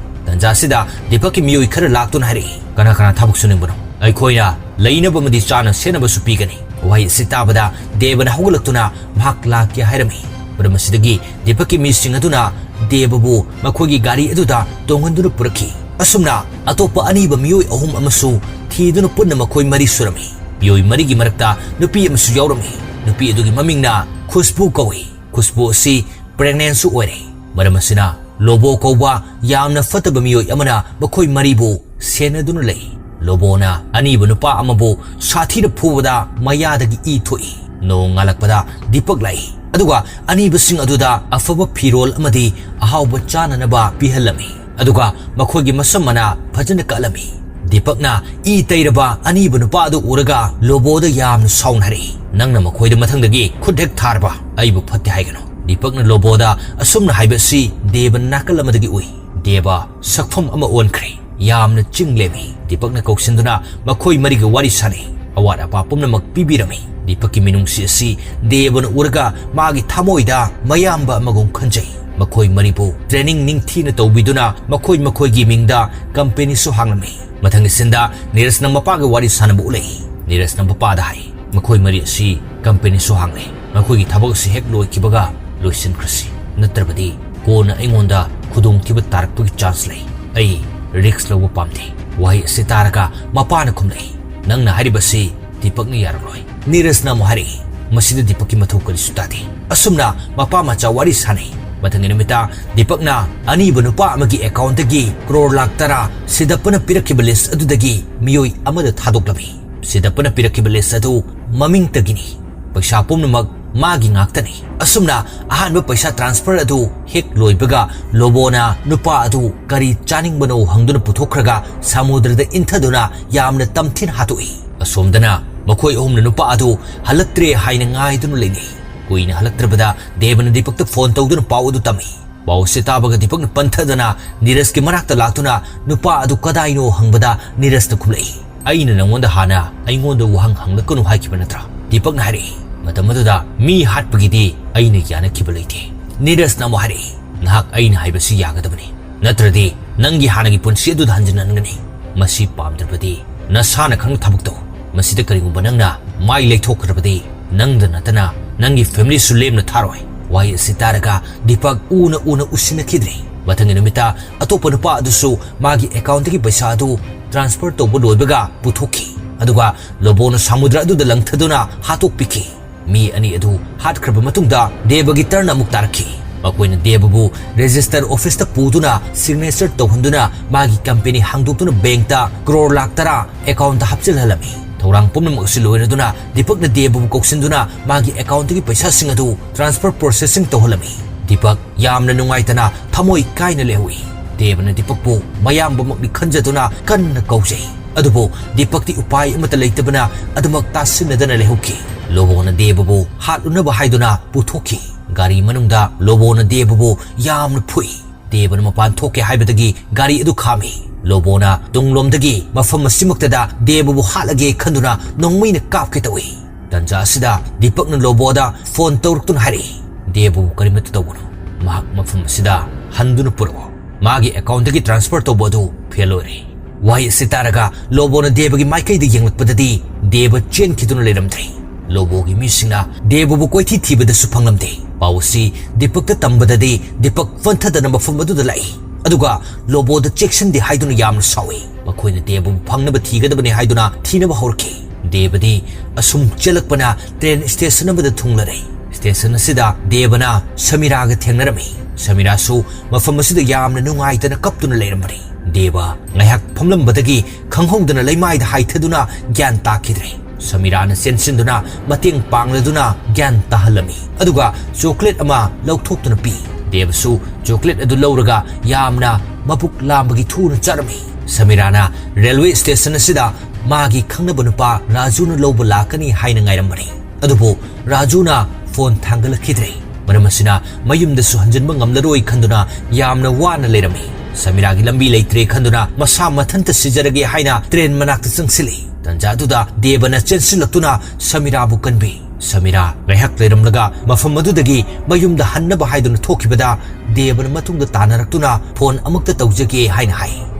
ꯇꯟꯖꯥꯁꯤꯗ ꯗꯤꯄꯛꯀꯤ ꯃꯤꯑꯣꯏ ꯈꯔ ꯂꯥꯛꯇꯨꯅ ꯍꯥꯏꯔꯛꯏ, "ꯀꯅꯥ ꯀꯅꯥ ꯊꯕꯛ ꯁꯨꯅꯤꯡꯕꯅꯣ? ꯑꯩꯈꯣꯏꯅ ꯂꯩꯅꯕ ꯑꯃꯗꯤ ꯆꯥꯅ ꯁꯦꯠꯅꯕꯁꯨ ꯄꯤꯒꯅꯤ꯫" ꯋꯥꯍꯩ ꯑꯁꯤ ꯇꯥꯕꯗ ꯗꯦꯕꯅ ꯍꯧꯒꯠꯂꯛꯇꯨꯅ ꯃꯍꯥꯛ ꯂꯥꯛꯀꯦ ꯍꯥꯏꯔꯝꯃꯤ꯫ ꯃꯔꯝ ꯑꯁꯤꯗꯒꯤ ꯗꯤꯄꯛꯀꯤ ꯃꯤꯁꯤꯡ ꯑꯗꯨꯅ ꯗꯦꯕꯕꯨ ꯃꯈꯣꯏꯒꯤ ꯒꯥꯔꯤ ꯑꯗꯨꯗ ꯇꯣꯡꯍꯟꯗꯨꯅ ꯄꯨꯔꯛꯈꯤ꯫ ꯑꯁꯨꯝꯅ ꯑꯇꯣꯞꯄ ꯑꯅꯤꯕ ꯃꯤꯑꯣꯏ ꯑꯍꯨꯝ ꯑꯃꯁꯨ ꯊꯤꯗꯨꯅ ꯄꯨꯟꯅ ꯃꯈꯣꯏ ꯃꯔꯤ ꯁꯨꯔꯝꯃꯤ꯫ ꯃꯤꯑꯣꯏ ꯃꯔꯤꯒꯤ ꯃꯔꯛꯇ ꯅꯨꯄꯤ ꯑꯃꯁꯨ ꯌꯥꯎꯔꯝꯃꯤ꯫ ꯅꯨꯄꯤ ꯑꯗꯨꯒꯤ ꯃꯃꯤꯡꯅ ꯈꯨꯁꯕꯨ ꯀꯧꯏ꯫ ꯈꯨꯁꯕꯨ ꯑꯁꯤ ꯄ꯭ꯔꯦꯒꯅꯦꯟꯁꯨ ꯑꯣꯏꯔꯦ꯫ ꯃꯔꯝ ꯑꯁꯤꯅ ꯂꯣꯕꯣ ꯀꯧꯕ ꯌꯥꯝꯅ ꯐꯠꯇꯕ ꯃꯤꯑꯣꯏ ꯑꯃꯅ ꯃꯈꯣꯏ ꯃꯔꯤꯕꯨ ꯁꯦꯟꯅꯗꯨꯅ ꯂꯩ꯫ ꯂꯣꯕꯣꯅ ꯑꯅꯤꯕ ꯅꯨꯄꯥ ꯑꯃꯕꯨ ꯁꯥꯊꯤꯅ ꯐꯨꯕꯗ ꯃꯌꯥꯗꯒꯤ ꯏ ꯊꯣꯛꯏ꯫ ꯅꯣꯡ ꯉꯥꯜꯂꯛꯄꯗ ꯗꯤꯄꯛ ꯂꯥꯛꯏ, ꯑꯗꯨꯒ ꯑꯅꯤꯕꯁꯤꯡ ꯑꯗꯨꯗ ꯑꯐꯕ ꯐꯤꯔꯣꯜ ꯑꯃꯗꯤ ꯑꯍꯥꯎꯕ ꯆꯥꯅꯅꯕ ꯄꯤꯍꯜꯂꯝꯃꯤ꯫ ꯑꯗꯨꯒ ꯃꯈꯣꯏꯒꯤ ꯃꯁꯝ ꯃꯅꯥ ꯐꯖꯅ ꯀꯛꯂꯝꯃꯤ꯫ ꯗꯤꯄꯛꯅ ꯏ ꯇꯩꯔꯕ ꯑꯅꯤꯕ ꯅꯨꯄꯥ ꯑꯗꯨ ꯎꯔꯒ ꯂꯣꯕꯣꯗ ꯌꯥꯝꯅ ꯁꯥꯎꯅ ꯍꯥꯏꯔꯛꯏ, "ꯅꯪꯅ ꯃꯈꯣꯏꯗ ꯃꯊꯪꯗꯒꯤ ꯈꯨꯠ ꯍꯦꯛ ꯊꯥꯔꯕ ꯑꯩꯕꯨ ꯐꯠꯇꯦ ꯍꯥꯏꯒꯅꯨ꯫" ꯗꯤꯄꯛꯅ ꯂꯣꯕꯣꯗ ꯑꯁꯨꯝꯅ ꯍꯥꯏꯕ ꯑꯁꯤ ꯗꯦꯕ ꯅꯥꯀꯜ ꯑꯃꯗꯒꯤ ꯎꯏ꯫ ꯗꯦꯕ ꯁꯛꯐꯝ ꯑꯃ ꯑꯣꯟꯈ꯭ꯔꯦ꯫ ꯌꯥꯝꯅ ꯆꯤꯡ ꯂꯦꯝꯃꯤ꯫ ꯗꯤꯄꯛꯅ ꯀꯧꯁꯤꯟꯗꯨꯅ ꯃꯈꯣꯏ ꯃꯔꯤꯒ ꯋꯥꯔꯤ ꯁꯥꯅꯩ꯫ ꯑꯋꯥꯠ ꯑꯄꯥ ꯄꯨꯝꯅꯃꯛ ꯄꯤꯕꯤꯔꯝꯃꯤ꯫ ꯗꯤꯄꯛꯀꯤ ꯃꯤꯅꯨꯡꯁꯤ ꯑꯁꯤ ꯗꯦꯕꯅ ꯎꯔꯒ ꯃꯥꯒꯤ ꯊꯃꯣꯏꯗ ꯃꯌꯥꯝꯕ ꯑꯃꯒꯨꯝ ꯈꯟꯖꯩ꯫ ꯃꯈꯣꯏ ꯃꯔꯤꯕꯨ training ꯅꯤꯡꯊꯤꯅ ꯇꯧꯕꯤꯗꯨꯅ ꯃꯈꯣꯏ ꯃꯈꯣꯏꯒꯤ ꯃꯤꯡꯗ companyꯁꯨ ꯍꯥꯡꯂꯝꯃꯤ꯫ ꯃꯊꯪꯒꯤ ꯁꯤꯟꯗ ꯅꯤꯔꯖꯅ ꯃꯄꯥꯒ ꯋꯥꯔꯤ ꯁꯥꯟꯅꯕ ꯎꯠꯂꯛꯏ꯫ ꯅꯤꯔꯖꯅ ꯃꯄꯥꯗ ꯍꯥꯏ, "ꯃꯈꯣꯏ ꯃꯔꯤ ꯑꯁꯤ companyꯁꯨ ꯍꯥꯡꯂꯦ꯫ ꯃꯈꯣꯏꯒꯤ ꯊꯕꯛ ꯑꯁꯤ ꯍꯦꯛ ꯂꯣꯏꯈꯤꯕꯒ ꯂꯣꯏꯁꯤꯟꯈ꯭ꯔꯁꯤ, ꯅꯠꯇ꯭ꯔꯕꯗꯤ ꯀꯣꯟꯅ ꯑꯩꯉꯣꯟꯗ ꯈꯨꯗꯣꯡꯊꯤꯕ ꯇꯥꯔꯛꯄꯒꯤ chance ꯂꯩ꯫ ꯑꯩ risk ꯂꯧꯕ ꯄꯥꯝꯗꯦ꯫" ꯋꯥꯍꯩ ꯑꯁꯤ ꯇꯥꯔꯒ ꯃꯄꯥꯅ ꯈꯨꯝꯂꯛꯏ, "ꯅꯪꯅ ꯍꯥꯏꯔꯤꯕꯁꯤ ꯗꯤꯄꯛꯅ ꯌꯥꯔꯔꯣꯏ꯫" ꯅꯤꯔꯖꯅ ꯑꯃꯨꯛ ꯍꯥꯏꯔꯛꯏ, "ꯃꯁꯤꯗ ꯗꯤꯄꯛꯀꯤ ꯃꯊꯧ ꯀꯔꯤꯁꯨ ꯇꯥꯗꯦ꯫" ꯑꯁꯨꯝꯅ ꯃꯄꯥ ꯃꯆꯥ ꯋꯥꯔꯤ ꯁꯥꯅꯩ꯫ ꯃꯊꯪꯒꯤ ꯅꯨꯃꯤꯠꯇ ꯗꯤꯄꯛꯅ ꯑꯅꯤꯕ ꯅꯨꯄꯥ ꯑꯃꯒꯤ accountꯇꯒꯤ ꯀ꯭ꯔꯣꯔ ꯂꯥꯈ ꯇꯔꯥ ꯁꯤꯗꯞꯄꯅ ꯄꯤꯔꯛꯈꯤꯕ list ꯑꯗꯨꯗꯒꯤ ꯃꯤꯑꯣꯏ ꯑꯃꯗ ꯊꯥꯗꯣꯛꯂꯝꯃꯤ꯫ ꯁꯤꯗꯞꯄꯅ ꯄꯤꯔꯛꯈꯤꯕ list ꯑꯗꯨ ꯃꯃꯤꯡꯇꯒꯤꯅꯤ꯫ ꯄꯩꯁꯥ ꯄꯨꯝꯅꯃꯛ ꯃꯥꯒꯤ ꯉꯥꯛꯇꯅꯤ꯫ ꯑꯁꯨꯝꯅ ꯑꯍꯥꯟꯕ ꯄꯩꯁꯥ transfer ꯑꯗꯨ ꯍꯦꯛ ꯂꯣꯏꯕꯒ ꯂꯣꯕꯣꯅ ꯅꯨꯄꯥ ꯑꯗꯨ ꯀꯔꯤ ꯆꯥꯅꯤꯡꯕꯅꯣ ꯍꯪꯗꯨꯅ ꯄꯨꯊꯣꯛꯈ꯭ꯔꯒ ꯁꯃꯨꯗ꯭ꯔꯗ ꯏꯟꯊꯗꯨꯅ ꯌꯥꯝꯅ ꯇꯝꯊꯤꯅ ꯍꯥꯠꯇꯣꯛꯏ꯫ ꯑꯁꯣꯝꯗꯅ ꯃꯈꯣꯏ ꯑꯍꯨꯝꯅ ꯅꯨꯄꯥ ꯑꯗꯨ ꯍꯜꯂꯛꯇ꯭ꯔꯦ ꯍꯥꯏꯅ ꯉꯥꯏꯗꯨꯅ ꯂꯩꯅꯩ꯫ ꯀꯨꯏꯅ ꯍꯜꯂꯛꯇ꯭ꯔꯕꯗ ꯗꯦꯕꯅ ꯗꯤꯄꯛꯇ phone ꯇꯧꯗꯨꯅ ꯄꯥꯎ ꯑꯗꯨ ꯇꯝꯃꯤ꯫ ꯄꯥꯎ ꯑꯁꯤ ꯇꯥꯕꯒ ꯗꯤꯄꯛꯅ ꯄꯟꯊꯗꯅ ꯅꯤꯔꯖꯀꯤ ꯃꯅꯥꯛꯇ ꯂꯥꯛꯇꯨꯅ ꯅꯨꯄꯥ ꯑꯗꯨ ꯀꯗꯥꯏꯅꯣ ꯍꯪꯕꯗ ꯅꯤꯔꯖꯅ ꯈꯨꯝꯂꯛꯏ, "ꯑꯩꯅ ꯅꯪꯉꯣꯟꯗ ꯍꯥꯟꯅ ꯑꯩꯉꯣꯟꯗ ꯋꯥꯍꯪ ꯍꯪꯂꯛꯀꯅꯨ ꯍꯥꯏꯈꯤꯕ ꯅꯠꯇ꯭ꯔꯥ?" ꯗꯤꯄꯛꯅ ꯍꯥꯏꯔꯛꯏ, "ꯃꯇꯝ ꯑꯗꯨꯗ ꯃꯤ ꯍꯥꯠꯄꯒꯤꯗꯤ ꯑꯩꯅ ꯌꯥꯅꯈꯤꯕ ꯂꯩꯇꯦ꯫" ꯅꯤꯔꯖꯅ ꯑꯃꯨꯛ ꯍꯥꯏꯔꯛꯏ, "ꯅꯍꯥꯛ ꯑꯩꯅ ꯍꯥꯏꯕꯁꯤ ꯌꯥꯒꯗꯕꯅꯤ, ꯅꯠꯇ꯭ꯔꯗꯤ ꯅꯪꯒꯤ ꯍꯥꯟꯅꯒꯤ ꯄꯨꯟꯁꯤ ꯑꯗꯨꯗ ꯍꯟꯖꯤꯟꯍꯟꯒꯅꯤ꯫ ꯃꯁꯤ ꯄꯥꯝꯗ꯭ꯔꯕꯗꯤ ꯅꯁꯥꯅ ꯈꯪꯅ ꯊꯕꯛ ꯇꯧ꯫ ꯃꯁꯤꯗ ꯀꯔꯤꯒꯨꯝꯕ ꯅꯪꯅ ꯃꯥꯏ ꯂꯩꯊꯣꯛꯈ꯭ꯔꯕꯗꯤ ꯅꯪꯗ ꯅꯠꯇꯅ ꯅꯪꯒꯤ familyꯁꯨ ꯂꯦꯝꯅ ꯊꯥꯔꯣꯏ꯫" ꯋꯥꯍꯩ ꯑꯁꯤ ꯇꯥꯔꯒ ꯗꯤꯄꯛ ꯎꯅ ꯎꯅ ꯎꯁꯤꯟꯅꯈꯤꯗ꯭ꯔꯦ꯫ ꯃꯊꯪꯒꯤ ꯅꯨꯃꯤꯠꯇ ꯑꯇꯣꯞꯄ ꯅꯨꯄꯥ ꯑꯗꯨꯁꯨ ꯃꯥꯒꯤ accountꯇꯒꯤ ꯄꯩꯁꯥ ꯑꯗꯨ transfer ꯇꯧꯕ ꯂꯣꯏꯕꯒ ꯄꯨꯊꯣꯛꯈꯤ꯫ ꯑꯗꯨꯒ ꯂꯣꯕꯣꯅ ꯁꯃꯨꯗ꯭ꯔ ꯑꯗꯨꯗ ꯂꯪꯊꯗꯨꯅ ꯍꯥꯠꯇꯣꯛꯄꯤꯈꯤ꯫ ꯃꯤ ꯑꯅꯤ ꯑꯗꯨ ꯍꯥꯠꯈ꯭ꯔꯕ ꯃꯇꯨꯡꯗ ꯗꯦꯕꯒꯤ turn ꯑꯃꯨꯛ ꯇꯥꯔꯛꯈꯤ꯫ ꯃꯈꯣꯏꯅ ꯗꯦꯕꯕꯨ ꯔꯦꯖꯤꯁꯇꯔ ꯑꯣꯐꯤꯁꯇ ꯄꯨꯗꯨꯅ ꯁꯤꯒꯅꯦꯆꯔ ꯇꯧꯍꯟꯗꯨꯅ ꯃꯥꯒꯤ ꯀꯝꯄꯦꯅꯤ ꯍꯥꯡꯗꯣꯛꯇꯨꯅ ꯕꯦꯡꯛꯇ ꯀ꯭ꯔꯣꯔ ꯂꯥꯈ ꯇꯔꯥ ꯑꯦꯀꯥꯎꯟꯠꯇ ꯍꯥꯞꯆꯤꯜꯍꯜꯂꯝꯃꯤ꯫ ꯊꯧꯔꯥꯡ ꯄꯨꯝꯅꯃꯛ ꯑꯁꯤ ꯂꯣꯏꯔꯗꯨꯅ ꯗꯤꯄꯛꯅ ꯗꯦꯕꯕꯨ ꯀꯧꯁꯤꯟꯗꯨꯅ ꯃꯥꯒꯤ ꯑꯦꯀꯥꯎꯟꯠꯇꯒꯤ ꯄꯩꯁꯥꯁꯤꯡ ꯑꯗꯨ ꯇ꯭ꯔꯥꯟꯁꯐꯔ ꯄ꯭ꯔꯣꯁꯦꯁꯤꯡ ꯇꯧꯍꯜꯂꯝꯃꯤ꯫ ꯗꯤꯄꯛ ꯌꯥꯝꯅ ꯅꯨꯡꯉꯥꯏꯇꯅ ꯊꯃꯣꯏ ꯀꯥꯏꯅ ꯂꯩꯍꯧꯏ꯫ ꯗꯦꯕꯅ ꯗꯤꯄꯛꯄꯨ ꯃꯌꯥꯝꯕꯃꯛꯅꯤ ꯈꯟꯖꯗꯨꯅ ꯀꯟꯅ ꯀꯧꯖꯩ꯫ ꯑꯗꯨꯕꯨ ꯗꯤꯄꯛꯇꯤ ꯎꯄꯥꯏ ꯑꯃꯠꯇ ꯂꯩꯇꯕꯅ ꯑꯗꯨꯃꯛ ꯇꯥꯁꯤꯟꯅꯗꯅ ꯂꯩꯍꯧꯈꯤ꯫ ꯂꯣꯕꯣꯅ ꯗꯦꯕꯕꯨ ꯍꯥꯠꯂꯨꯅꯕ ꯍꯥꯏꯗꯨꯅ ꯄꯨꯊꯣꯛꯈꯤ꯫ ꯒꯥꯔꯤ ꯃꯅꯨꯡꯗ ꯂꯣꯕꯣꯅ ꯗꯦꯕꯕꯨ ꯌꯥꯝꯅ ꯐꯨꯏ꯫ ꯗꯦꯕꯅ ꯃꯄꯥꯟ ꯊꯣꯛꯀꯦ ꯍꯥꯏꯕꯗꯒꯤ ꯒꯥꯔꯤ ꯑꯗꯨ ꯈꯥꯝꯃꯤ꯫ ꯂꯣꯕꯣꯅ ꯇꯨꯡꯂꯣꯝꯗꯒꯤ ꯃꯐꯝ ꯑꯁꯤꯃꯛꯇꯗ ꯗꯦꯕꯕꯨ ꯍꯥꯠꯂꯒꯦ ꯈꯟꯗꯨꯅ ꯅꯣꯡꯃꯩꯅ ꯀꯥꯞꯀꯦ ꯇꯧꯏ꯫ ꯇꯟꯖꯥ ꯑꯁꯤꯗ ꯗꯤꯄꯛꯅ ꯂꯣꯕꯣꯗ ꯐꯣꯟ ꯇꯧꯔꯛꯇꯨꯅ ꯍꯥꯏꯔꯛꯏ, "ꯗꯦꯕꯕꯨ ꯀꯔꯤꯃꯠꯇ ꯇꯧꯒꯅꯨ꯫ ꯃꯍꯥꯛ ꯃꯐꯝ ꯑꯁꯤꯗ ꯍꯟꯗꯨꯅ ꯄꯨꯔꯛꯑꯣ꯫ ꯃꯥꯒꯤ ꯑꯦꯀꯥꯎꯟꯠꯇꯒꯤ ꯇ꯭ꯔꯥꯟꯁꯐꯔ ꯇꯧꯕ ꯑꯗꯨ ꯐꯦꯜ ꯑꯣꯏꯔꯦ꯫" ꯋꯥꯍꯩ ꯑꯁꯤ ꯇꯥꯔꯒ ꯂꯣꯕꯣꯅ ꯗꯦꯕꯒꯤ ꯃꯥꯏꯀꯩꯗ ꯌꯦꯡꯂꯛꯄꯗꯗꯤ ꯗꯦꯕ ꯆꯦꯟꯈꯤꯗꯨꯅ ꯂꯩꯔꯝꯗ꯭ꯔꯦ꯫ ꯂꯣꯕꯣꯒꯤ ꯃꯤꯁꯤꯡꯅ ꯗꯦꯕꯕꯨ ꯀꯣꯏꯊꯤ ꯊꯤꯕꯗꯁꯨ ꯐꯪꯂꯝꯗꯦ꯫ ꯄꯥꯎ ꯑꯁꯤ ꯗꯤꯄꯛꯇ ꯇꯝꯕꯗꯗꯤ ꯗꯤꯄꯛ ꯐꯟꯊꯗꯅ ꯃꯐꯝ ꯑꯗꯨꯗ ꯂꯥꯛꯏ꯫ ꯑꯗꯨꯒ ꯂꯣꯕꯣꯗ ꯆꯦꯛꯁꯤꯟꯗꯦ ꯍꯥꯏꯗꯨꯅ ꯌꯥꯝꯅ ꯁꯥꯎꯏ꯫ ꯃꯈꯣꯏꯅ ꯗꯦꯕꯕꯨ ꯐꯪꯅꯕ ꯊꯤꯒꯗꯕꯅꯤ ꯍꯥꯏꯗꯨꯅ ꯊꯤꯅꯕ ꯍꯧꯔꯛꯈꯤ꯫ ꯗꯦꯕꯗꯤ ꯑꯁꯨꯝ ꯆꯦꯜꯂꯛꯄꯅ ꯇ꯭ꯔꯦꯟ ꯁ꯭ꯇꯦꯁꯟ ꯑꯃꯗ ꯊꯨꯡꯂꯔꯦ꯫ ꯁ꯭ꯇꯦꯁꯟ ꯑꯁꯤꯗ ꯗꯦꯕꯅ ꯁꯃꯤꯔꯥꯒ ꯊꯦꯡꯅꯔꯝꯃꯤ꯫ ꯁꯃꯤꯔꯥꯁꯨ ꯃꯐꯝ ꯑꯁꯤꯗ ꯌꯥꯝꯅ ꯅꯨꯡꯉꯥꯏꯇꯅ ꯀꯞꯇꯨꯅ ꯂꯩꯔꯝꯕꯅꯤ꯫ ꯗꯦꯕ ꯉꯥꯏꯍꯥꯛ ꯐꯝꯂꯝꯕꯗꯒꯤ ꯈꯪꯍꯧꯗꯅ ꯂꯩꯃꯥꯏꯗ ꯍꯥꯏꯊꯗꯨꯅ ꯒ꯭ꯌꯥꯟ ꯇꯥꯈꯤꯗ꯭ꯔꯦ꯫ ꯁꯃꯤꯔꯥꯅ ꯆꯦꯟꯁꯤꯟꯗꯨꯅ ꯃꯇꯦꯡ ꯄꯥꯡꯂꯗꯨꯅ ꯒ꯭ꯌꯥꯟ ꯇꯥꯍꯜꯂꯝꯃꯤ꯫ ꯑꯗꯨꯒ ꯆꯣꯀ꯭ꯂꯦꯠ ꯑꯃ ꯂꯧꯊꯣꯛꯇꯨꯅ ꯄꯤ꯫ ꯗꯦꯕꯁꯨ ꯆꯣꯀ꯭ꯂꯦꯠ ꯑꯗꯨ ꯂꯧꯔꯒ ꯌꯥꯝꯅ ꯃꯕꯨꯛ ꯂꯥꯝꯕꯒꯤ ꯊꯨꯅ ꯆꯥꯔꯝꯃꯤ꯫ ꯁꯃꯤꯔꯥꯅ ꯔꯦꯜꯋꯦ ꯁ꯭ꯇꯦꯁꯟ ꯑꯁꯤꯗ ꯃꯥꯒꯤ ꯈꯪꯅꯕ ꯅꯨꯄꯥ ꯔꯥꯖꯨꯅ ꯂꯧꯕ ꯂꯥꯛꯀꯅꯤ ꯍꯥꯏꯅ ꯉꯥꯏꯔꯝꯕꯅꯤ꯫ ꯑꯗꯨꯕꯨ ꯔꯥꯖꯨꯅ ꯐꯣꯟ ꯊꯥꯡꯒꯠꯂꯛꯈꯤꯗ꯭ꯔꯦ꯫ ꯃꯔꯝ ꯑꯁꯤꯅ ꯃꯌꯨꯝꯗꯁꯨ ꯍꯟꯖꯤꯟꯕ ꯉꯝꯂꯔꯣꯏ ꯈꯟꯗꯨꯅ ꯌꯥꯝꯅ ꯋꯥꯅ ꯂꯩꯔꯝꯃꯤ꯫ ꯁꯃꯤꯔꯥꯒꯤ ꯂꯝꯕꯤ ꯂꯩꯇ꯭ꯔꯦ ꯈꯟꯗꯨꯅ ꯃꯁꯥ ꯃꯊꯟꯇ ꯁꯤꯖꯔꯒꯦ ꯍꯥꯏꯅ ꯇ꯭ꯔꯦꯟ ꯃꯅꯥꯛꯇ ꯆꯪꯁꯤꯜꯂꯤ꯫ ꯇꯟꯖꯥꯗꯨꯗ ꯗꯦꯕꯅ ꯆꯦꯟꯁꯤꯜꯂꯛꯇꯨꯅ ꯁꯃꯤꯔꯥꯕꯨ ꯀꯟꯕꯤ꯫ ꯁꯃꯤꯔꯥ ꯉꯥꯏꯍꯥꯛ ꯂꯩꯔꯝꯂꯒ ꯃꯐꯝ ꯑꯗꯨꯗꯒꯤ ꯃꯌꯨꯝꯗ ꯍꯟꯅꯕ ꯍꯥꯏꯗꯨꯅ ꯊꯣꯛꯈꯤꯕꯗ ꯗꯦꯕꯅ ꯃꯇꯨꯡꯗ ꯇꯥꯟꯅꯔꯛꯇꯨꯅ ꯐꯣꯟ ꯑꯃꯨꯛꯇ ꯇꯧꯖꯒꯦ ꯍꯥꯏꯅ ꯍꯥꯏ꯫